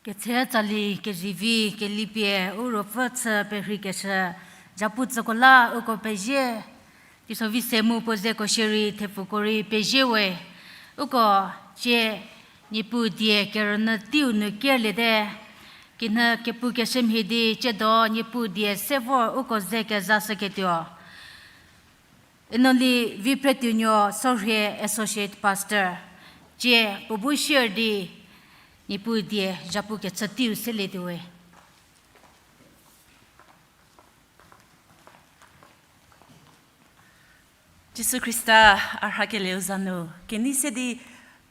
Ketse tsali kezivi kelipie u ruopfü chü perheikeshü, zhapu tsüko la uko pezie. Teiso vi se mu puo zeko shierei thepfuko rei pezie we. Uko cie Niepuu die kerünyü teiu nu kerlie te. Kinhü kepu keshü mhie di tsiedo Niepuu die se vor uko ze kezashüketuo. Inoli Viphretuonuo Sorhie Associate Pastor, cie puo bu share di Niepuu die zhapu kechü teiu selietuo we. Jisu Khrista a rhakelieu za nu kenei se di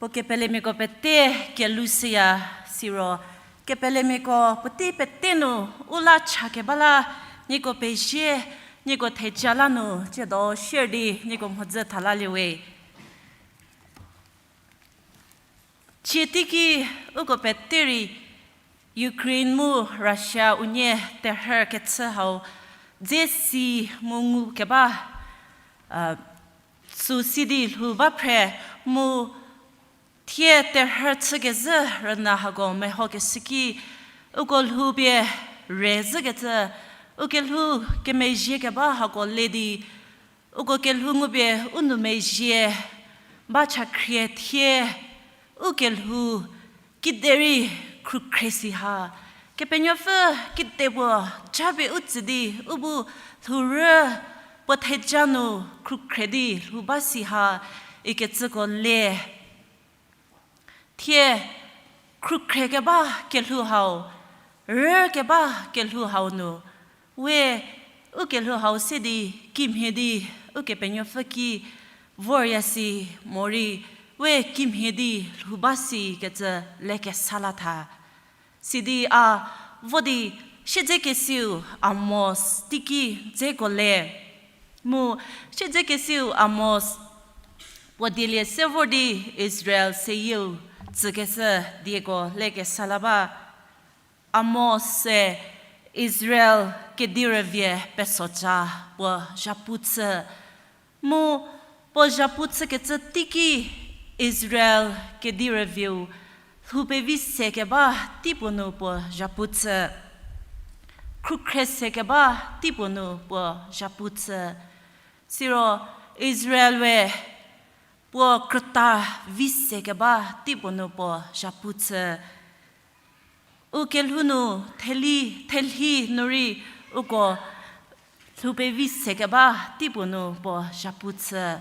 puo kepelemiako pete kelou shüya siro, kepelemiako puotei pete nu u la cha keba la nieko pezie, nieko theja la nu tsiedo share di nieko mhodzü tha lalie we. Cie teiki uko pete rei Ukraine mu Russia unie terhü kechü hau dze si mu ngu keba, a, süu si di lhou ba phre mu thie terhü chükezhü rüna hako mehokeshü ki, uko lhou pie re zhükecü, u kelhou kemezhie keba hako le di, uko kelhou ngupie u nou mezhie ba chakhrie thie, u kelhou kiderei khrükhre si ha. Kepenuopfü kide puo japie u tsü di u bu lhourü puo theja nu khrükhre di lhou ba si ha, ikecüko le. Thie khrükhre keba kelhou hau, rü keba kelhou hau nu, we u kelhou hau se di kimhie di Ukepenuopfü ki vorya si morei, we kimhie di lhou ba si kecü lekesa la tha. Sidi a vo di siedzekesiu Amos teiki dzeko le. Mu siedzekesiu Amos puo dielie se vor di Israel seyieu tsükeshü dieko lekesa la ba. Amos se Israel kedi rüvie pesoca puo zhapu chü. Mu puo zhapu chükecü teiki Israel kedi rüvieu lhou pevi se keba teipuo nu puo zhapu chü. Khrükhre se keba teipuo nu puo zhapu chü. Siro Israel we puo krüta vi se keba teipuo nu puo zhapu chü. U kelhou nu theli, thelhi nu rei uko lhou pevi se keba teipuo nu puo zhapu chü.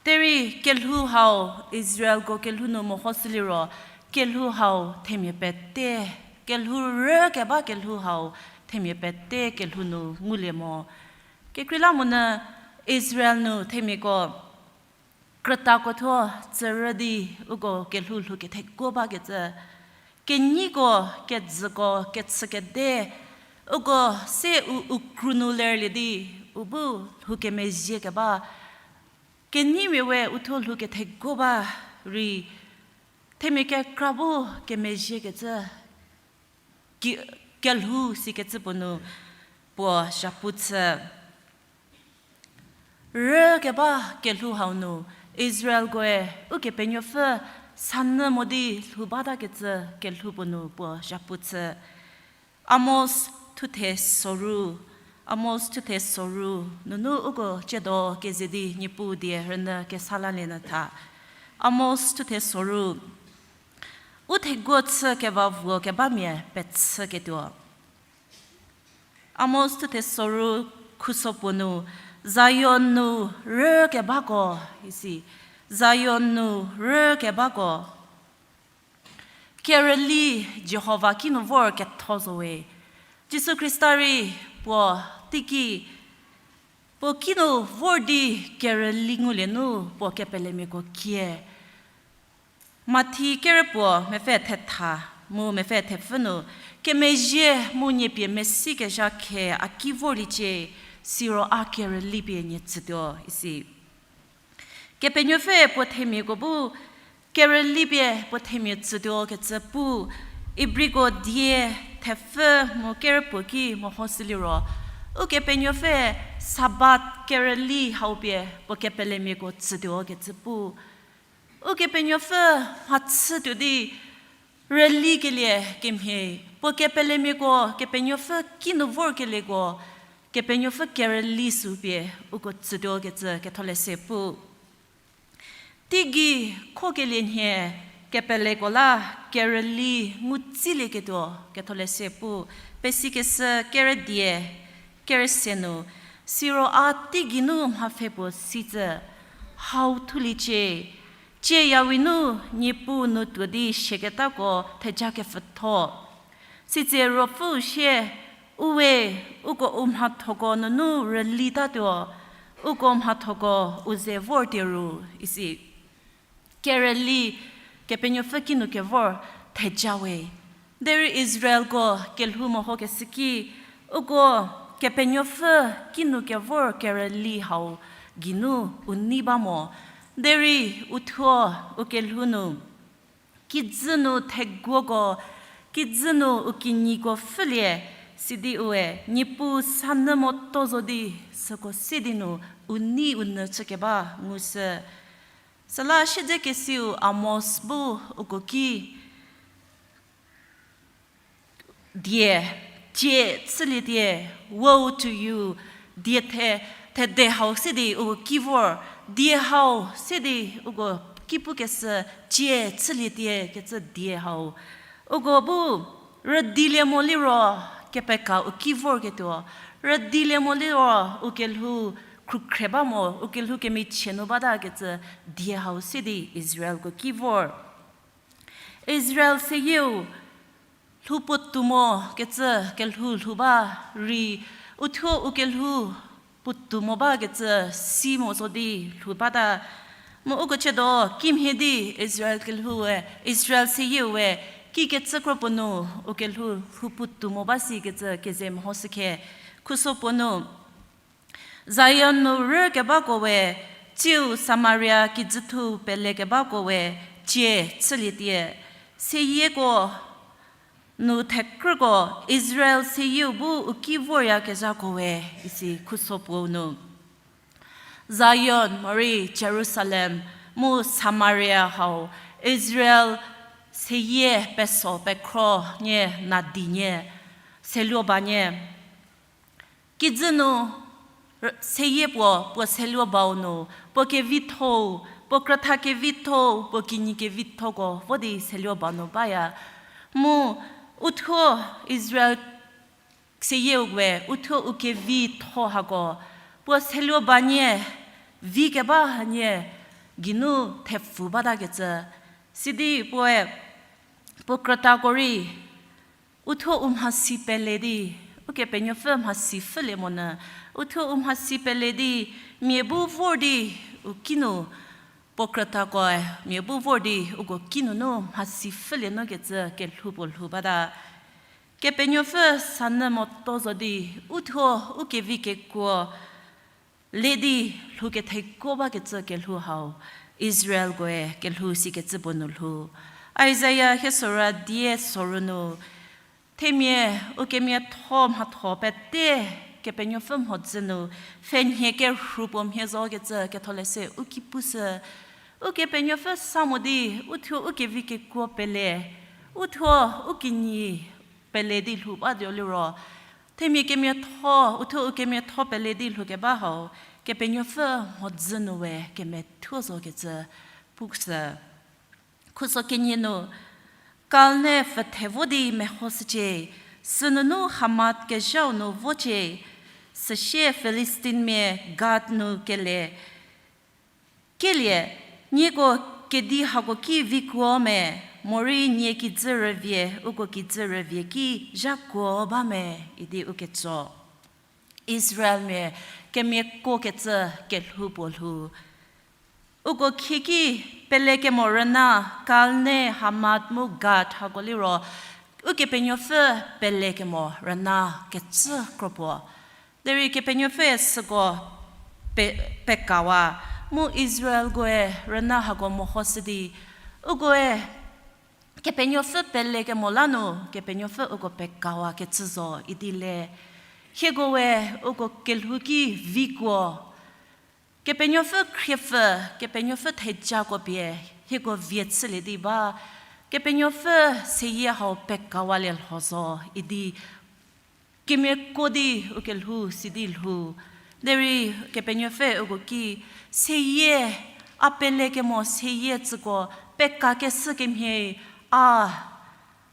Derei kelhou hau, Israelko kelhou nu mehoshü liro, kelhou hau themia pete, kelhou rü keba kelhou hau themia pete kelhou nu ngulie mo. Kekreilamonyü Israel nu themiako krütako thuo tsürü di uko kelhou lhou kethekuo bakecü, kenyiko, kejüko, kechükede, uko se u, u kru nu lerlie di u bu lhou kemezhie keba, kenyimia we u thuo lhou kethekuo ba rei, themia kekra bu kemezhiekecü, ki, kelhou sikecü puo nu puo zhapu chü. Rü keba kelhou hau nu Israelkoe Ukepenuopfü sanyü mo di lhou batakecü kelhou puo nu puo zhapu chü. Amos thuthe soru, Amos thuthe soru nunu uko tsiedo keze di Niepuu die rünyü kesa lalie nyü tha. Amos thuthe soru. U theguo chü kevavuo kebamia pechüketuo. Amos thuthe soru khuso puo nu, Zion nu rü kebako, isi, Zion nu rü kebako. Kerüli Jihova kinu vor ketho zo we. Jisu Khrista rei puo teiki, puo kinu vor di kerüli ngulie nu puo kepelemiako kie. Mathi kerüpuo mepfü thetha mu mepfü thepfü nu, kemezhie mu nie pie mesikezha khe a ki vorliecie, siro a kerüli pie nie tsütuo, isi. Kepenuopfü puo themiako bu kerüli pie puo themia tsütuo kecü pu, Ibriko die thepfü mu kerüpuo ki mehoshü liro, Ukepenuopfü Sabat kerüli hau pie puo kepelemiako tsütuo kecü pu. Ukepenuopfü mhachütuo di rülikelie kemhie, puo kepelemiako Kepenuopfü kinu vorkelieko, Kepenuopfü kerüli sü pie uko tsütuo kecü Ketholeshü pu. Teigei khokelie nhie kepeleko la kerüli ngutsilieketuo Ketholeshü pu, pesikeshü kerüdie, kerüse nu, siro a teigei nu mhapfhe puo sitse, hau thuliecie, cieyawi nu Niepuu nu tuo di siaketako theja kepfütho. Sitse Ruopfüu sie, uwe, uko u mhathoko nunu rülitatuo, uko mhathoko u ze vor tieru, isi. Kerüli, Kepenuopfü kinu kevor theja we. Derei Israelko kelhou mehokeshü ki, uko Kepenuopfü kinu kevor kerüli hau geinu u nei ba mo. Derei uthuo u kelhou nu kijü nu theguoko, kijü nu u kinyiko pfhülie, sidi ue Niepuu sanyü moto zo di süko se di nu u nei u nyü chükeba ngushü. Süla siedzekesiu Amos bu uko ki die, tie chülietie, woe to you, die the, thede hau se di uko ki vor, die hau se di uko ki pukeshü, tie chülietie kecü die hau. Uko bu rüdilie mo liro kepeka u ki vorketuo, rüdilie mo liro u kelhou khrukhre ba mo, u kelhou kemichie nu bata kecü die hau se di Israelko ki vor. Israel seyieu lhou puotou mo kecü kelhou lhou ba rei, uthuo u kelhou puotou mo bakecü si mo zo di lhou bata. Mu uko chiedo kimhie di Israel kelhoue, Israel seyieu we, kikecü kro puo nu u kelhou lhou puotou mo ba sikecü keze mehoshükhe. Khuso puo nu, Zion nu rükebako we, tsiu Samaria kijüthou pelekebako we, tie chülietie. Seyieko nu thekrüko Israel seyieu bu u ki voryakezhako we, isi khuso puo nu. Zion morei Jerusalem mu Samaria hau Israel seyie peso pekhro nie nadi nie, seluo ba nie. Kijü nu r-, seyie puo, puo seluo bau nu, puo kevithou, puo krütha kevithou, puo kinyi kevithoko vo di seluo ba nu baya. Mu uthuo Israel seyieu we, uthuo u kevitho hako, puo seluo ba nie, vi keba hanie, geinu thepfu batakecü. Sidi puoe, puo krütako rei, uthuo u mhasi pele di, Ukepenuopfü mhasi pfhülie monyü, uthuo u mhasi pele di, mia bu vor di, u kinu, puo krütakoe mia bu vor di uko kinunu mhasi pfhülie nukecü kelhou puo lhou bata. Kepenuopfü sanyü moto zo di, uthuo u kevi kekuo le di lhou kethekuo bakecü kelhou hau, Israelkoe kelhou sikecü puo nu lhou. Isaia hiesora die soru nu, themia u kemiatho mhatho pete Kepenuopfü mhodzü nu pfhenhie kerhu puo mhie zokecü Ketholeshü u ki pushü. Ukepenuopfü sa mo di, uthuo u kevi kekuo pele, uthuo u kinyi pele di lhou batuo liro, themia kemiatho, uthuo u kemiatho pele di lhoukeba hau, Kepenuopfü mhodzü nu we kemethuo zokecü pushü. Khuso kenie nu, Kalne pfüthe vo di mehoshücie, sünunu Hamat kezhau nu vocie, süsie Filistinmia Gat nu kele, kelie, nieko kedi hako ki vikuo me, morei nie kijü rüvie, uko kijü rüvie ki zhakuo ba me, idi uketso. Israelmia kemiako kecü kelhou puo lhou. Uko khieki pelekemo rüna, Kalne, Hamat mu Gat hako liro, Ukepenuopfü pelekemo rüna kecü kro puo. Derei Kepenuopfü süko pe-, pekawa, mu Israelkoe rüna hako mehoshü di, ukoe Kepenuopfü pelekemo la nu, Kepenuopfü uko pekawa kecü zo idi le. Hiekoe uko kelhou ki vikuo. Kepenuopfü khriepfü, Kepenuopfü thejako pie, hieko vie chülie di ba, Kepenuopfü seyie hau pekawalie lho zo idi kemiako di u kelhou sidi lhou. Derei Kepenuopfü uko ki seyie, a pelekemo seyie tsüko pekakeshü kemhie, a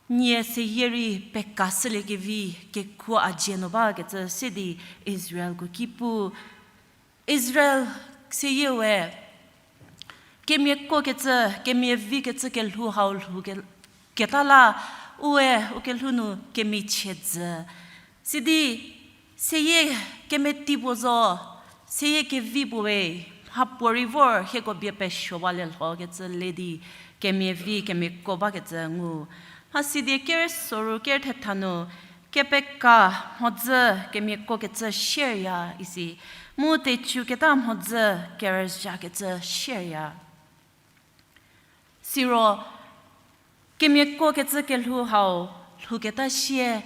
nie seyie rei pekashüliekevi kekuo a dzie nu bakecü se di Israelko ki pu. Israel seyie we kemiakokecü, kemievikecü kelhou hau lhou ke-, keta la, ue u kelhou nu kemichie jü. Sidi seyie kemeti puo zo, seyie kevi puo we, mhapuorei vor hieko bie pesuowalie lhokecü le di kemievi kemiako bakecü ngu. Mhasidi kere soru kere thetha nu, kepeka mhodzü kemiakokecü shierya isi, mu tecüketa mhodzü kerüzhakecü shierya. Siro, kemiakokecü kelhou hau lhouketa sie,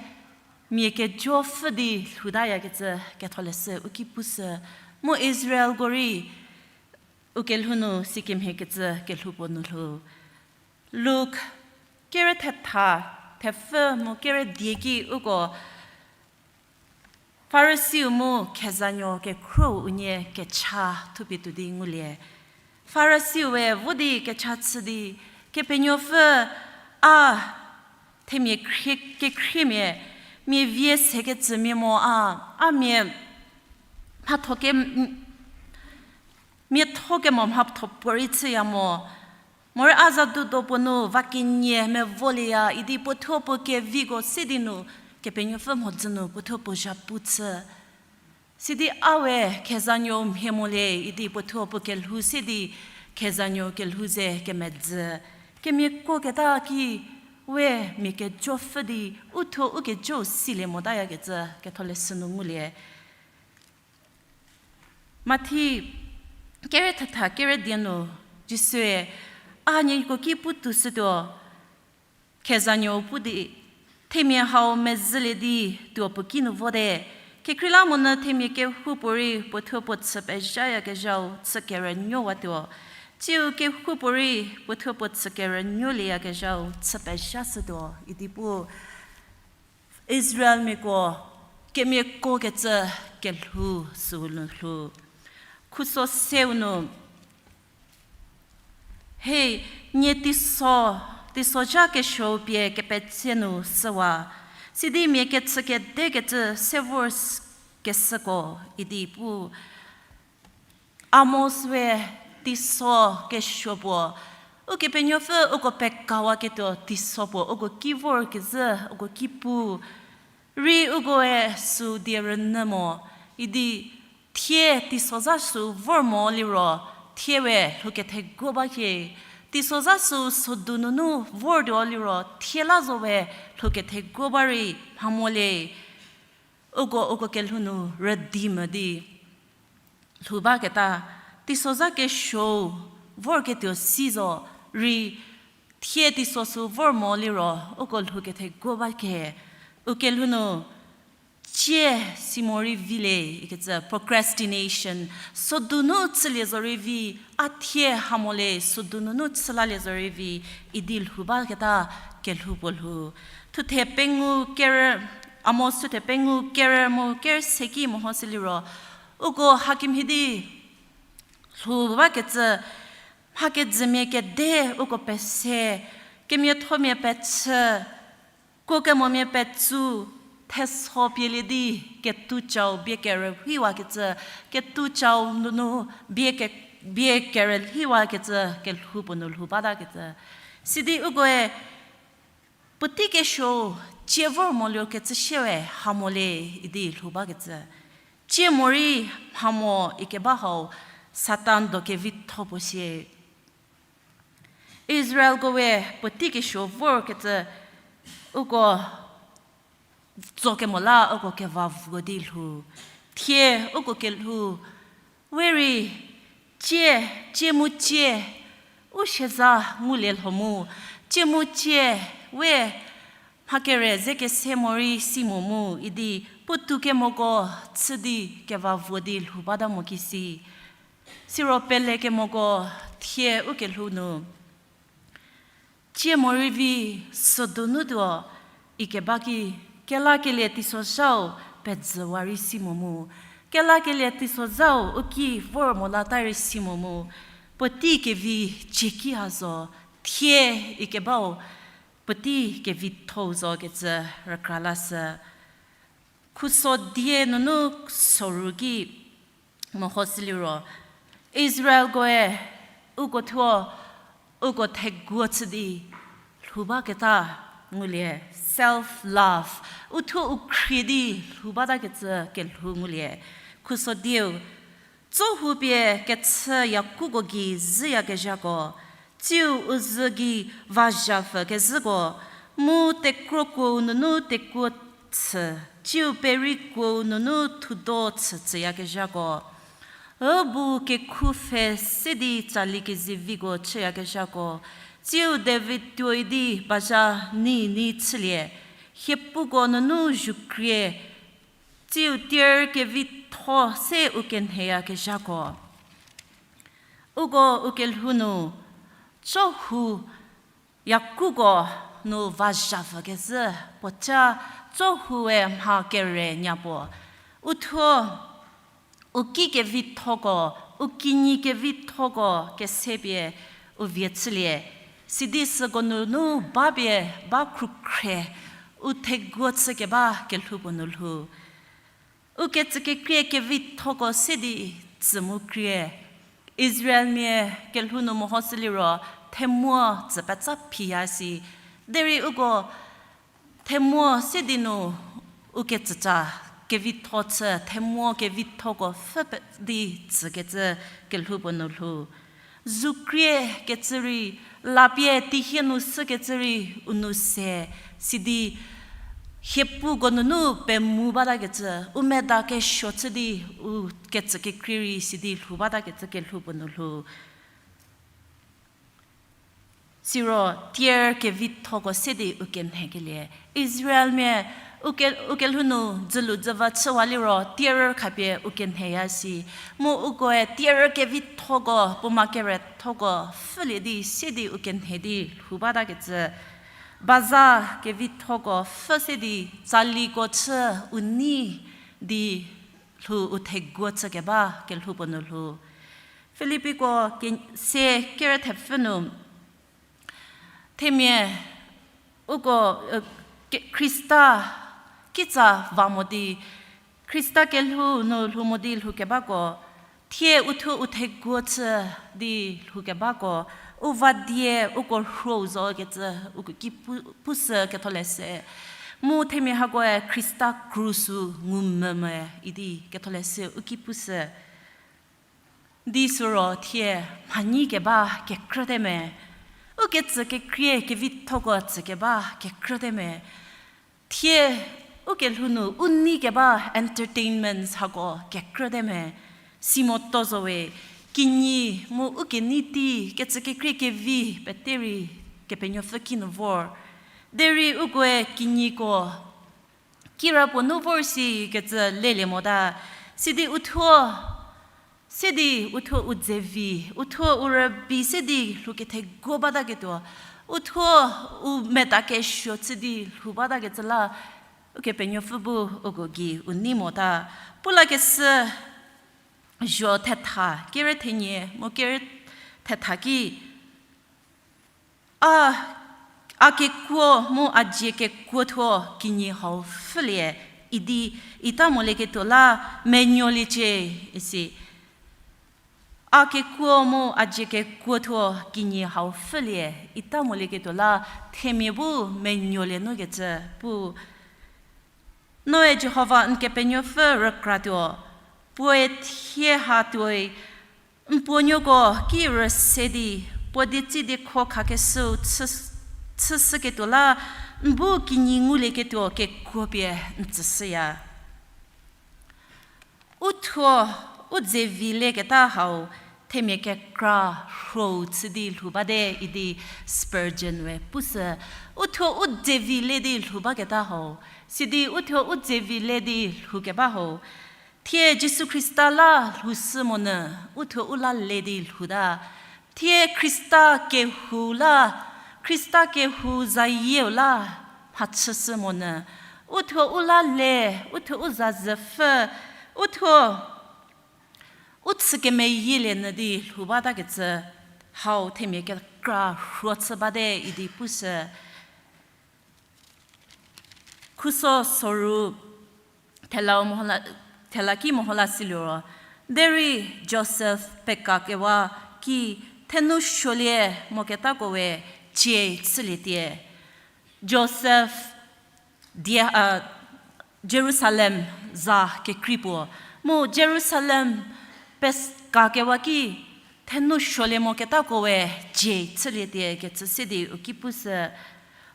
mia kejo pfhü di lhoutayakecü ketholeshü u ki pushü, mu Israelko rei u kelhou nu sikemhiekecü kelhou puo nu lhou. Luk kere thetha, thepfü mu kere die ki uko Farisiu mu khezanuo kekhruou unie kecha thupie tuo di ngulie. Farisiu we vo di kecha chü di, Kepenuopfü, a themia khrie-, kekhriemia, mia vie sekecümia mo a, a mia mhatho ke, mia tho kemo mhatho puorei chüya mo. Morei a za du do puo nu va kenie mevolieya idi puothuo puo keviko se di nu, Kepenuopfü mhodzü nu puothuo puo zhapu chü. Sidi a we khezanuo mhie mo le idi puothuo puo kelhou se di khezanuo kelhou ze kemedzü. Kemiakoketa ki we mia kejo pfhü di uthuo u kejou silie motayakecü ketholeshü nu ngulie. Mathi kere thetha kere die nu, Jisue, a nieko ki pu tuoshütuo, khezanuo pu di, themia hau mezhülie di tuo puo ki nu vote. Kekreilamonyü themia kehoupuorei puothuo puo chü pezhayakezhau chü kerünuowatuo. Tsiu kehoupuorei puothuo puo chü kerünuolieyakezhau chü pezhashütuo idi pu. Israelmiako kemiakokecü kelhou süu nu lhou. Khuso seu nu, he, nie teiso, teisozha kesuou pie kepetse nu süwa, sidi mia kechükedekecü se vor s-, keshüko idi pu. Amos we teiso kesuo puo, Ukepenuopfü uko pekawaketuo teiso puo uko ki vorkezhü uko ki pu. Rei ukoe süu die rünyü mo, idi thie teisozha süu vor mo liro, thie we lhou ketheguo ba hie. Teisozha süu sodu nunu vortuo liro, thie la zo we lhou ketheguo ba rei mha mo le. Uko, uko kelhou nu rüdi mo di lhou baketa, teisozha kesuou vorketuo si zo rei, thie teiso süu vor mo liro, uko lhou ketheguo ba ke, u kelhou nu, cie si morei vi le, ikecü procrastination, sodu nu chülie zorei vi, a thie ha mo le, sodu nunu chü lalie zorei vi, idi lhou baketa kelhou puo lhou. Thuthe pengou ker, Amos thuthe pengou ker mu ker seki mehoshü liro, uko hakemhie di lhou bakecü, mha kejümia kede uko pese, kemiathomia pechü, kuokemomia petsu, theso pielie di, ketucau bie kerüwhiwakecü, ketucau nunu bie ke-, bie kerüwhiwakecü, kelhou puo nu lhou batakecü. Sidi ukoe, puotei kesuo, cie vor mo liro kecü shie we ha mo le, idi lhou bakecü. Cie morei mha mo ikeba hau, Satan do kevitho puo sie. Israelko we puotei kesuo vorkecü uko tsokemo la uko keva vuo di lhou. Thie uko kelhou, we rei cie, cie mu cie, u sieza ngulie lho mu, cie mu cie, we mha kere ze kese morei si mo mu idi puotou kemoko chü di keva vuo di lhou bata mo kisi. Siro pelekemoko thie u kelhou nu Cie morei vi südu nu tuo ikeba ki, kelakelie teisozhau pedzüwa rei si mo mu. Kelakelie teisozhau u ki vor mo lata rei si mo mu. Puotei kevi cieki ha zo, thie ikebau puotei kevitho-u zo kecü rükra lashü. Khuso die nunu soru ki mehoshü liro, Israelkoe uko thuo uko theguo chü di lhou baketa ngulie, self love, uthuo u khrie di lhou batakecü kelhou ngulie. Khuso dieu, tsohu pie kechü yakuko gei zhüyakezhako, tsiu u zhü gei vazhapfü kezhüko, mu tekrokuou nunu tekuo chü, tsiu perikuou nunu thudo chü tsüyakezhako, übu kekhu pfhe se di tsali keziviko chüyakezhako, tsiu David tuoi di bazha nei nei chülie, hiepuko nunu zhukrie, tsiu tier kevitho se u kenheyakezhako. Uko u kelhou nu, tsohu yakuko nu vazhapfü kezhü, puoca tsohue mha kere nya puo. Uthuo, u ki kevithoko, u kinyi kevithoko kese pie u vie chülie. Sidi süko nunu ba pie ba khrukhre, u theguo chükeba kelhou puo nu lhou. U kecükekrie kevithoko se di tsü mu krie. Israelmia kelhou nu mehoshü liro, themuo tsü petsa phiya si. Derei uko themuo se di nu u kecüca kevitho chü, themuo kevithoko pfhü pe- di tsükecü kelhou puo nu lhou. Zukrie kecü rei, lapie tihie nu sükecü rei u nu se, sidi hiepuko nunu pemu batakecü, u meda kesuo chü di u kecükekrie rei sidi lhou batakecü kelhou puo nu lhou. Siro tier kevithoko se di u kenhekelie. Israelmia u ke- u kelhou nu dzülu dzüva chüwa liro tier khapie u kenheya si. Mu ukoe tier kevithoko, puoma kerethoko pfhülie di se di u kenhe di lhou batakecü. Baza kevithoko pfhü se di tsaliko chü u nei di lhou u theguo chükeba kelhou puo nu lhou. Filipiko ke- se kerethepfü nu, themia uko, e, ke- Khrista kitsa va mo di, Khrista kelhou nu lhou mo di lhoukebako, thie uthuo u theguo chü di lhoukebako, u va die uko rhuo zo kecü uko ki pu- pushü ketholeshü. Mu themia hakoe Khrista krus-u ngumvümvü idi ketholeshü u ki pushü. Di süro thie mhanyi keba kekrüte me, u kecükekrie kevithoko tsükeba kekrüte me, thie u kelhou nu u nei keba entertainments hako kekrüte me, si moto zowe, kinyi mu u kenei tei kecükekrie kevi pete rei Kepenuopfü kinu vor. Derei ukoe kinyiko kirapuo nu vor si kecü lelie mota, sidi uthuo, se di uthuo u dzevi, uthuo u rübei se di lhou ketheguo bataketuo, uthuo u meda kesuo chü di lhou batakecü la, Ukepenuopfü bu uko gei u nei mota. Pulakeshü zho thetha, kere thenie mu kere thetha ki, a, a kekuo mu a dzie kekuo thuo kinyi hau pfhülie idi ita molieketuo la menuoliecie isi. A kekuo mu a dzie kekuo thuo kinyi hau pfhülie ita molieketuo la themia bu menuolie nukecü pu. Noe Jihova n Kepenuopfü rükratuo, puoe thie ha tuoi, n puonuoko ki rüse di, puo dietsidi kho khakeshüu chü, chüshüketuo la, n bu kinyi ngulieketuo kekuo pie n tsüshüya. Uthuo, u dzevi leketa hau, themia kekra rhou chü di lhou bate idi Spurgeon we pushü. Uthuo u dzevi le di lhou baketa hau, sidi uthuo u dzevi le di lhoukeba hau, thie Jisu Khrista la lhoushü monyü, uthuo u la le di lhouta. Thie Khrista kehou la Khrista kehou zayieu la mhachüshü monyü, uthuo u la le, uthuo u za züpfü, uthuo u chü kemeyielie nyü di lhou batakecü hau themia kekra rhuo chü bate idi pushü. Khuso soru thela ki meho la siliro, derei Josef pekakewa ki thenu suolie moketako we cie chülietie. Josef die, a, Jerusalem za kekrei puo, mu Jerusalem pekakewa ki thenu suolie moketako we cie chülietie kecü se di u ki pushü.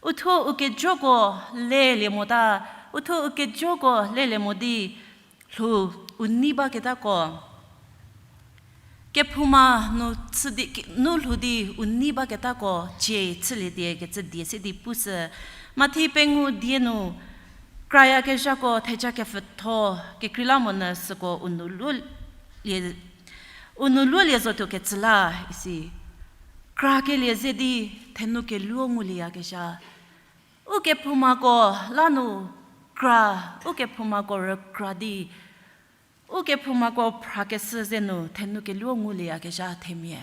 Uthuo u kejoko lelie mota, uthuo u kejoko lelie mo di lhou u nei baketako, kephouma nu chü di, nu lhou di u nei baketako cie chülietie kecü die se di pushü. Mathi pengou die nu krayakezhako theja kepfütho kekreilamonyü süko u nu luo lie, u nu luolie zotuo kecü la isi. Krakelie ze di thenu keluo ngulieyakezha. Ukephoumako la nu kra, ukephoumako rükra di, ukephoumako phrakeshü ze nu thenu keluo ngulieyakezha themia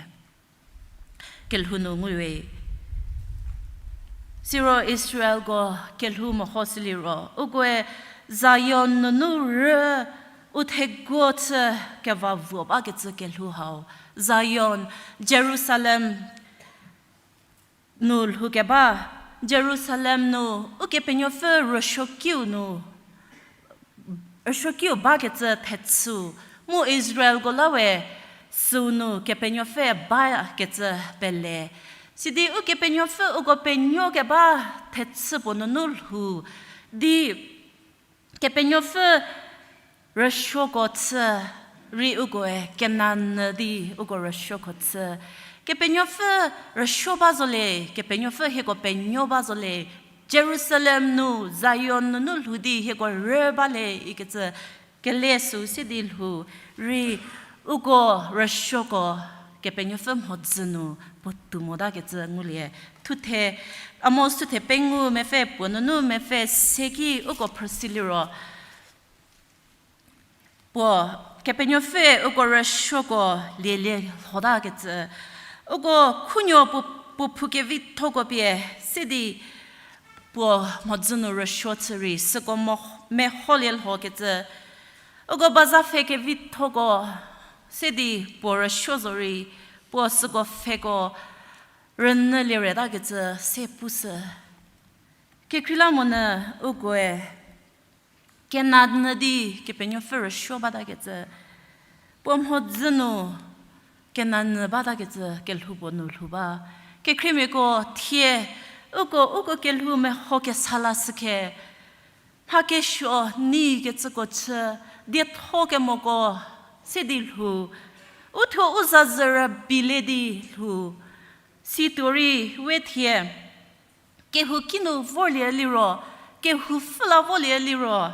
kelhou nu nguwe. Siro Israelko kelhou mehoshüliro, ukoe Zion nunu rü u theguo chü keva vuo bakecü kelhou hau. Zion, Jerusalem nu lhoukeba, Jerusalem nu Ukepenuopfü rüsuokiu nu, rüsuokiu bakecü thechü, mu Israelko la we süu nu Kepenuopfü bakecü pele. Sidi Ukepenuopfü uko penuokeba thechü puo nunu lhou di Kepenuopfü rüsuoko chü rei ukoe Kenan nyü di uko rüsuoko chü. Kepenuopfü rüsuo ba zo le, Kepenuopfü hieko penuo ba zo le, Jerusalem nu, Zion nunu lhou di hieko rü ba le ikecü kele süu se di lhou rei uko rüsuoko Kepenuopfü mhodzü nu puotou motakecü ngulie. Thuthe, Amos thuthe pengou mepfü puo nunu mepfü se ki uko phrüshüliro, puo Kepenuopfü uko rüsuoko lielie lhotakecü, uko khunuo puo, puo phou kevithoko pie se di puo mhodzü nu rüsuo chü rei süko mo-, meholie lhokecü, uko baza pfhe kevithoko se di puo rüsuo zo rei puo süko pfheko rünyülie retakecü se pushü. Kekreilamonyü ukoe Kenan nyü di Kepenuopfü rüsuo batakecü, puo mhodzü nu Kenan nyü batakecü kelhou puo nu lhou ba. Kekhriemiako thie, uko, uko kelhou meho kesa lashükhe, mhakesuo neikecüko chü, dietho kemoko se di lhou, uthuo u za zü rübei le di lhou, situo rei we thie, kehou kinu vorlie liro, kehou pfhü la volie liro,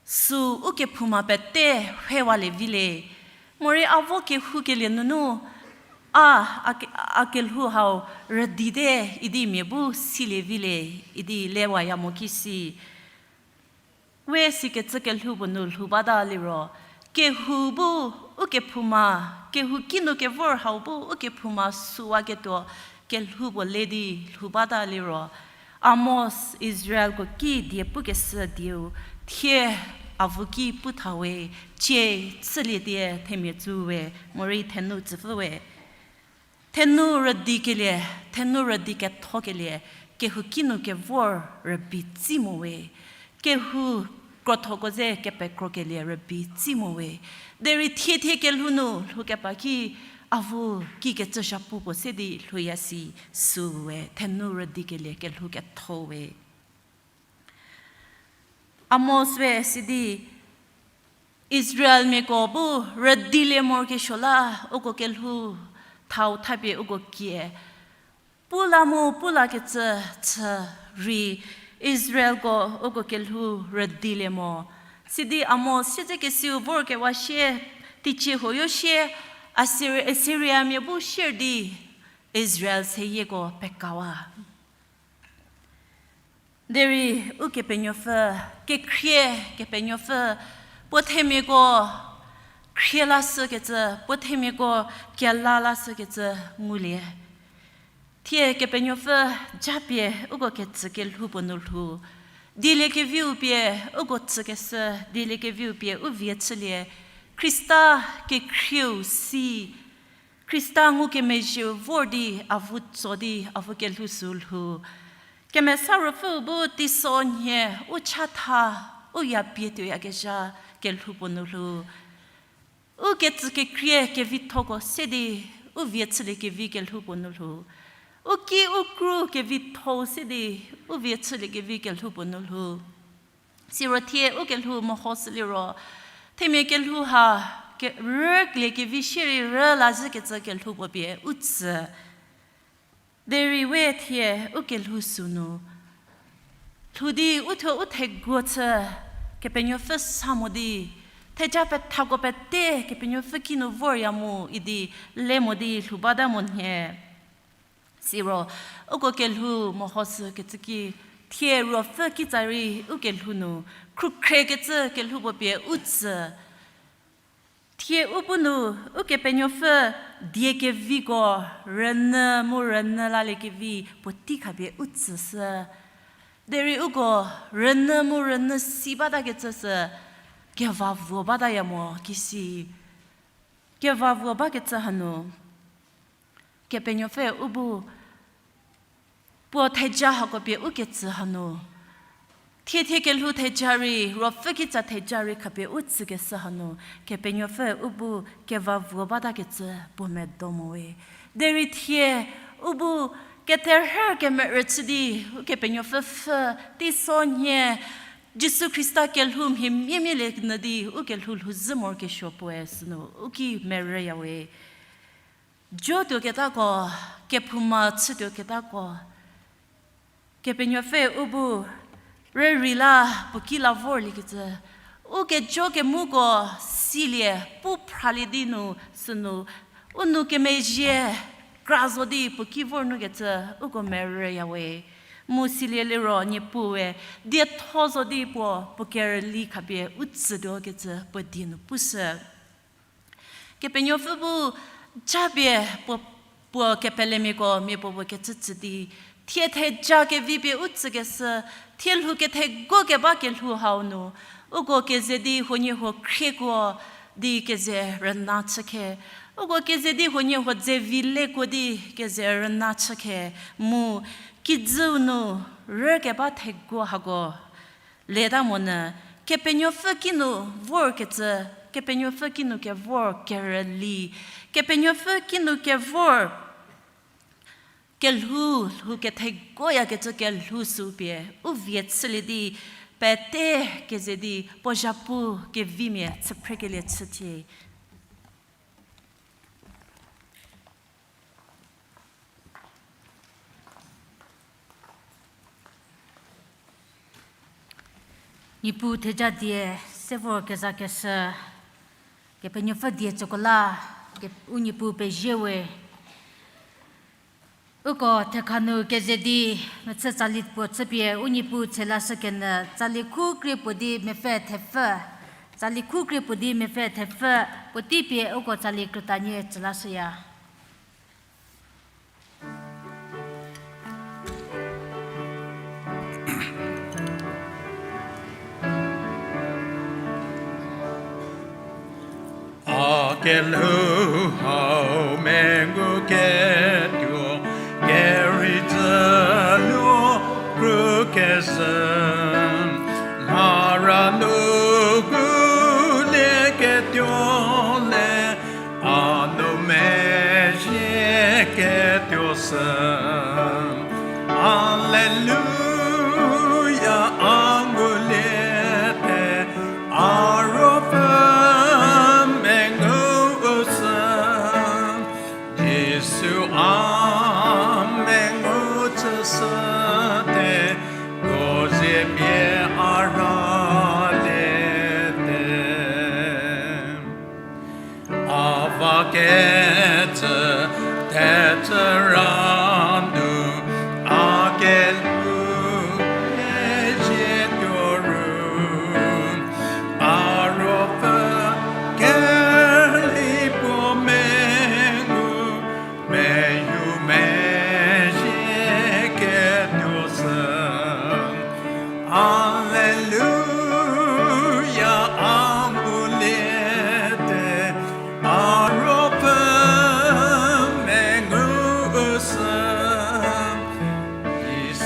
süu ukephouma pete rhewalie vi le. Morei a vo kehoukelie nunu, a, a ke-, a kelhou hau rüdite idi mia bu silie vi le, idi lewaya mo ki si. We sikecü kelhou puo nu lhou bata liro, kehou bu ukephouma, kehou kinu kevor hau bu ukephouma süwaketuo kelhou puo le di lhou bata liro, Amos Israelko ki die pukeshü dieu, thie avu ki pu tha we, cie chülietie themia tsü we, morei thenu tsüpfü we. Thenu rüdikelie, thenu rüdi kethokelie, kehou kinu kevor rübei tsi mo we. Kehou krothoko ze kepekrokelie rübei tsi mo we. Derei thie thie kelhou nu lhoukepa ki avu kikecü zhapu puo se di lhouya si süu we, thenu rüdikelie kelhou ketho we. Amos we sidi Israelmiako bu rüdilie morokesuo la uko kelhou thau thapie uko kie. Pu la mu pu lakecü chü rei Israelko uko kelhou rüdilie mo. Sidi Amos siedzekesiu vorkewa sie, teicie huoyo sie, Assyri-, Assyriamia bu sier di Israel seyieko pekawa. Derei Ukepenuopfü, kekhrie Kepenuopfü, puo themiako khrie lashükecü, puo themiako kela lashükecü ngulie. Thie Kepenuopfü japie uko ketsü kelhou puo nu lhou. Dieliekeviu pie uko tsükeshü, dieliekeviu pie u vie chülie. Khrista kekhrieu si, Khrista ngukemezhieu vor di, avu tso di, avu kelhou sü lhou. Kemesa Ruopfüu bu teisonhie u chatha, u ya pie tuoyakezha kelhou puo nu lhou. U ketsü kekhrie kevithoko se di, u vie chüliekevi kelhou puo nu lhou. U ki u kru kevithou se di, u vie chüliekevi kelhou puo nu lhou. Siro thie u kelhou mehoshüliro, themia kelhou ha, ke-, rülie kevi shierei rü lazhükecü kelhou puo pie u tsü. Derei we thie u kelhou sünu lhou di uthuo u theguo chü Kepenuopfü sa mo di, theja pethako pete Kepenuopfü kinu vorya mu idi le mo di lhou bata mo nhie. Siro, uko kelhou mehoshükecü ki, thie Ruopfü kitsa rei u kelhou nu, khrukhrekecü kelhou puo pie u tsü. Thie u bu nu, Ukepenuopfü die keviko rünyü mu rünyü laliekevi puotei khapie u tsüshü. Derei uko rünyü mu rünyü si batakecü sü, keva vuo bataya mo kisi. Keva vuo bakecü hanu, Kepenuopfü u bu puo theja hako pie u ketsü hanu. Thiethie kelhou theja rei, Ruopfü kitsa theja rei khapie u tsükeshü hanu, Kepenuopfü u bu keva vuo batakecü puo medo mo we. Derei thie, u bu ketherhü kemerü chü di, Ukepenuopfü pfhü, teisonhie, Jisu Khrista kelhou mhie miemielie nyü di, u kelhou lhouzhü morokesuo puoe sünu, u ki merüya we. Jotuoketako, kephouma chütuoketako, Kepenuopfü u bu rürei la puo ki la vorliekecü, u kejo kemuko silie pu phralie di nu sünu, u nou kemezhie kra zo di puo ki vor nukecü, uko merüya we. Mu silie liro Niepuue, dietho zo di puo, puo kerüli khapie u tsütuokecü puo die nu pushü. Kepenuopfü bu japie puo, puo kepelemiako mia puo puo kecü tsü di, thie theja kevi pie u tsükeshü, thie lhou kethego keba kelhou hau nu, uko keze di huoniehuo khriekuo di keze rüna chükhe, uko keze di huoniehuo dze vilekuo di keze rüna chükhe, mu kijüu nu rükeba thego hako leta monyü, Kepenuopfü kinu vorkecü, Kepenuopfü kinu kevor kerüli, Kepenuopfü kinu kevor kelhou, lhou kethekoyakecü kelhou sü pie u vie chülie di, pete keze di puo zhapu kevimia chüphrekelie chüthie. Niepuu theja die se vor kezakeshü, Kepenuopfü die tsüko la, ke-, u Niepuu pezie we. Uko thekha nu keze di mechü tsali puo chüpie u Niepuu tshelashükenyü tsali khu krie puo di mepfü thepfü, tsali khu krie puo di mepfü thepfü, puotei pie uko tsali krütanie tsülashüya. A kelhou hau menguketuo, kerei dzüluo kru kezhü, mhara nu gulieketuo le, a nou mezhieketuo sü. Alleluia, a ngulie te, a Ruopfü mengu u sü. Jisu a mengu chüshü te, ko zie pie a rülie te. A va kecü, thecü ra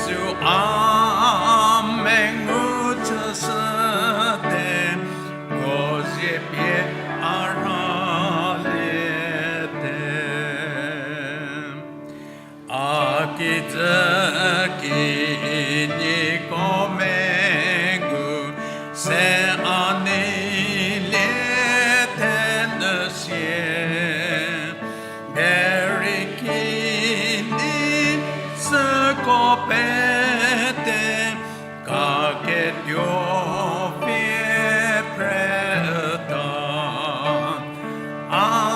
Jisu a mengu chüshüte, puo zie pie a rhaliete. A kijü kinyiko mengu se a nei liete nü sie. Derei kinyi süko pete kaketuo vie preta.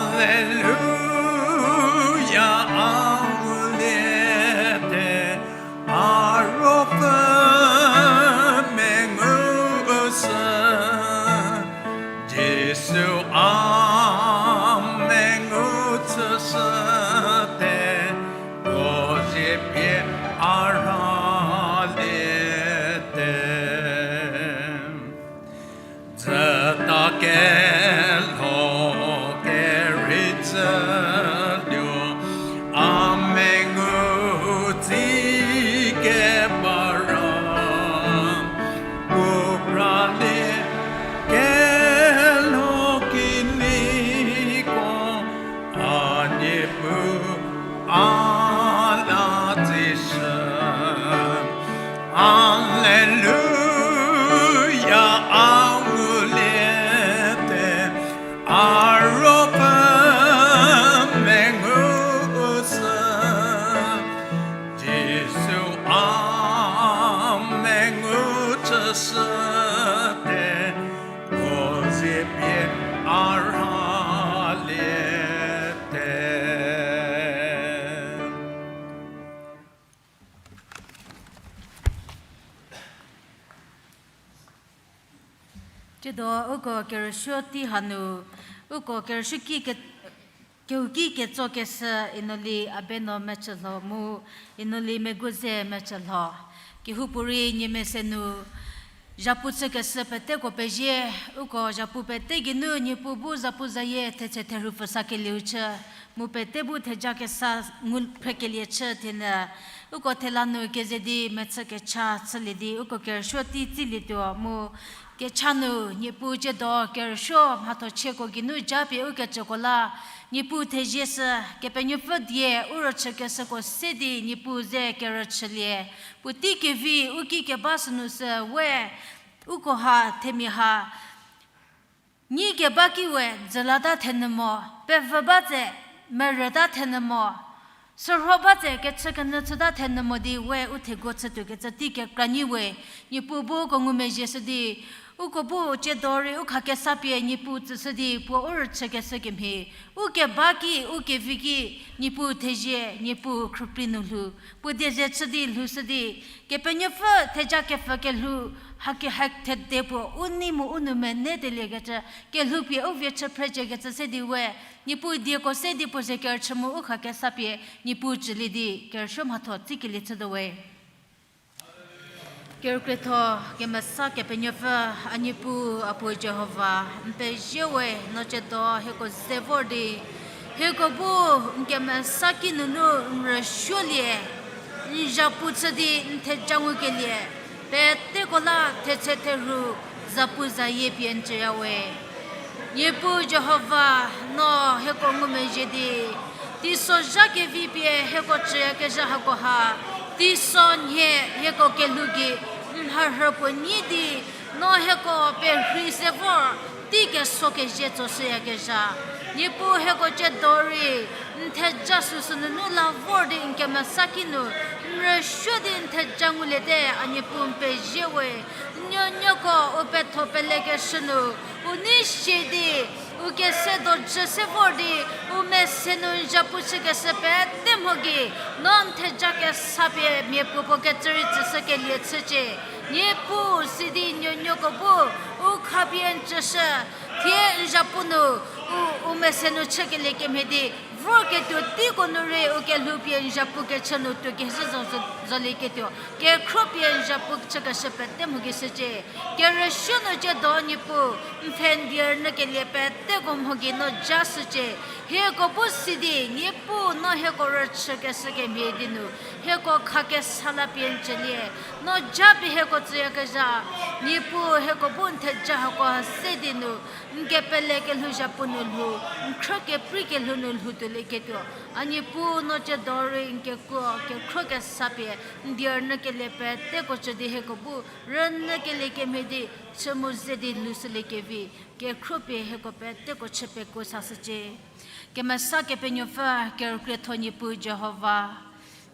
Alleluia, a nguliete, a ruopfü mengu sü. Jisu a mengu chüshüte, puo zie pie a rhaliete. Dzüta kelho kerei tsütuo, a mengu tsi keba ra, puo pralie kelho kinyiko, a Niepuu a la tsishü. Alleluia, a nguliete, a ruopfü mengu sü. Jisu a mengu chüshüte, puo zie pie a rhaliete. Tsiedo uko kerüsuo tei hanu, uko kerüsuo ki ke-, kehouki ketsokeshü Inoli Abeno Mechülho mu Inoli Meguze Mechülho. Kehoupuorei nie mese nu zhapu chükeshü peteko pezie, uko zhapu pete geinu Niepuu bu zapuzayie thetse therhu pfü sakelieu chü, mu pete bu theja kesa ngu phrekelie chü thenyü, uko thela nu keze di mechü kecha chülie di uko kerüsuo tei tsilietuo mu kecha nu Niepuu tsiedo kerüsuo mhatho chieko geinu japie ukecüko la, Niepuu thezie sü, Kepenuopfü die u rüchükeshüko se di Niepuu ze kerüchülie, puotei kevi u ki keba sünu sü we, uko ha themia ha nyi keba ki we dzülata thenyü mo, pevü ba tse merüta thenyü mo, sürho ba tse kechükenyü chüta thenyü mo di we u theguo chütuokecü tei kekra nyi we, Niepuu bu uko ngumezhie shü di, uko bu tsiedo rei u khakesa pie Niepuu tsüshü di puo u rüchükeshü kemhie, u keba ki, u kevi ki, Niepuu thezie, Niepuu khrüprei nu lhou, puo die ze chü di lhoushü di, Kepenuopfü theja kepfü kelhou, haki ha thede puo u nei mu u nou mene deliekecü, kelhou pie u vie chü phreciekecü se di we, Niepuu dieko se di puo ze kerüchü mu u khakesa pie, Niepuu tsülie di kerüsuo mhatho tsikelie chütuo we. Kerükrietho kemesa Kepenuopfü, a Niepuu, a Puo Jihova, n pezie we, no tsiedo hieko ze vor di, hieko bu n kemesa ki nunu n rüsuolie, n zhapu chü di n theja ngukelie, peteko la thetse therhu zapuzayie pie n tsüya we. Niepuu Jihova, no hieko ngumezhie di, teisozha kevi pie hieko tsüyakezha hako ha, teiso nhie hieko kelhou gei n mharhü puo nyi di, no hieko perhei se vor, tei keso kezie tsoshüyakezha. Niepuu hieko tsiedo rei, n theja süsü nunu la vor di n kemesa ki nu, n rüsuo di n theja nguliete, a Niepuu n pezie we, n nuonuoko u petho pelekeshü nu, u nei sie di, u kese dojü se vor di, u mese nu n zhapu chükeshü pete mho gei, no n theja kesa pie miapuopuo kecü rei tsüshükelie chücie. Niepuu sidi nuonuoko bu, u khapie n tsüshü, thie n zhapu nu, u, u mese nu chükelie kemhie di, vorketuo teiko nu rei u kelhou pie n zhapu kechü nu tuo kezhü zo, zo, zolieketuo, kekhro pie n zhapu chükeshü pete mho gei shücie. Kerüsuo nu tsiedo Niepuu, n pfhe n die rünyükelie peteko mho gei no ja shücie. Hieko bu si di, Niepuu no hieko rüchükeshü kemhie di nu, hieko khakesa la pie n tsülie, no japie hieko tsüyakezha, Niepuu hieko bu n theja hako se di nu, n kepele kelhou zhapu nu lhou, n khrü keprei kelhou nu lhou tuolieketuo. A Niepuu no tsiedo rei n kekuo, kekhro kesa pie, n die rünyükelie peteko chü di hieko bu, rünyükelie kemhie di, chü mu ze di lhoushüliekevi, kekhro pie hieko peteko chü pekuo sashücie. Kemesa Kepenuopfü, kerükrietho Niepuu Jihova.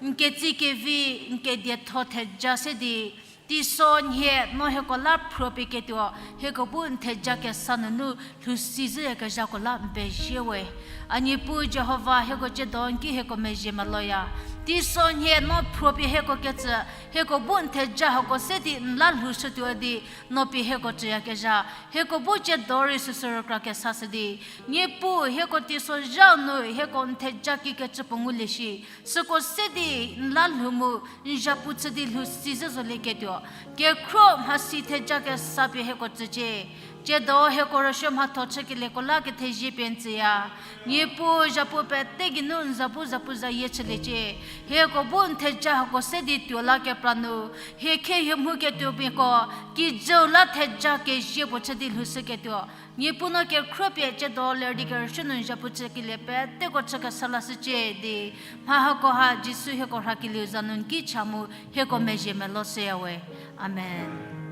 N ketsie kevi, n kedietho theja se di, teisonhie no hieko la phropieketuo, hieko bu n theja kesa nunu lhousi zhüyakezhako la n pezie we. A Niepuu Jihova, hieko tsiedo n ki hieko mezhie meloya. Teisonhie no phropie hieko ketsü, hieko bu n theja hako se di n la lhoushütuo di, no pie hieko tsüyakezha, hieko bu tsiedo rei süsü rükra kesashü di. Niepuu hieko teisozha nu hieko n theja kikecü puo ngulie shi. Süko se di n la lhou mu, n zhapu chü di lhousi zhü zolieketuo. Kekhro mhasi theja kesa pie hieko tsücie. Tsiedo hieko rüsuo mhatho chükelieko la kethezie pie n tsüya. Niepuu zhapu pete geinu n zapu zapu zayie chüliecie. Hieko bu n theja hako se di tuo la kepra nu. Hie khie hie mhu ketuomiako, kijüu la theja kezie puo chü di lhoushüketuo. Niepuu no kekhro pie tsiedo ler di kerüsuo nu n zhapu chükelie peteko chü kesa lashücie di. Mha hakoha Jisu hieko rhakelieu za nu n ki cha mu hieko mezhie melo shüya we. Amen.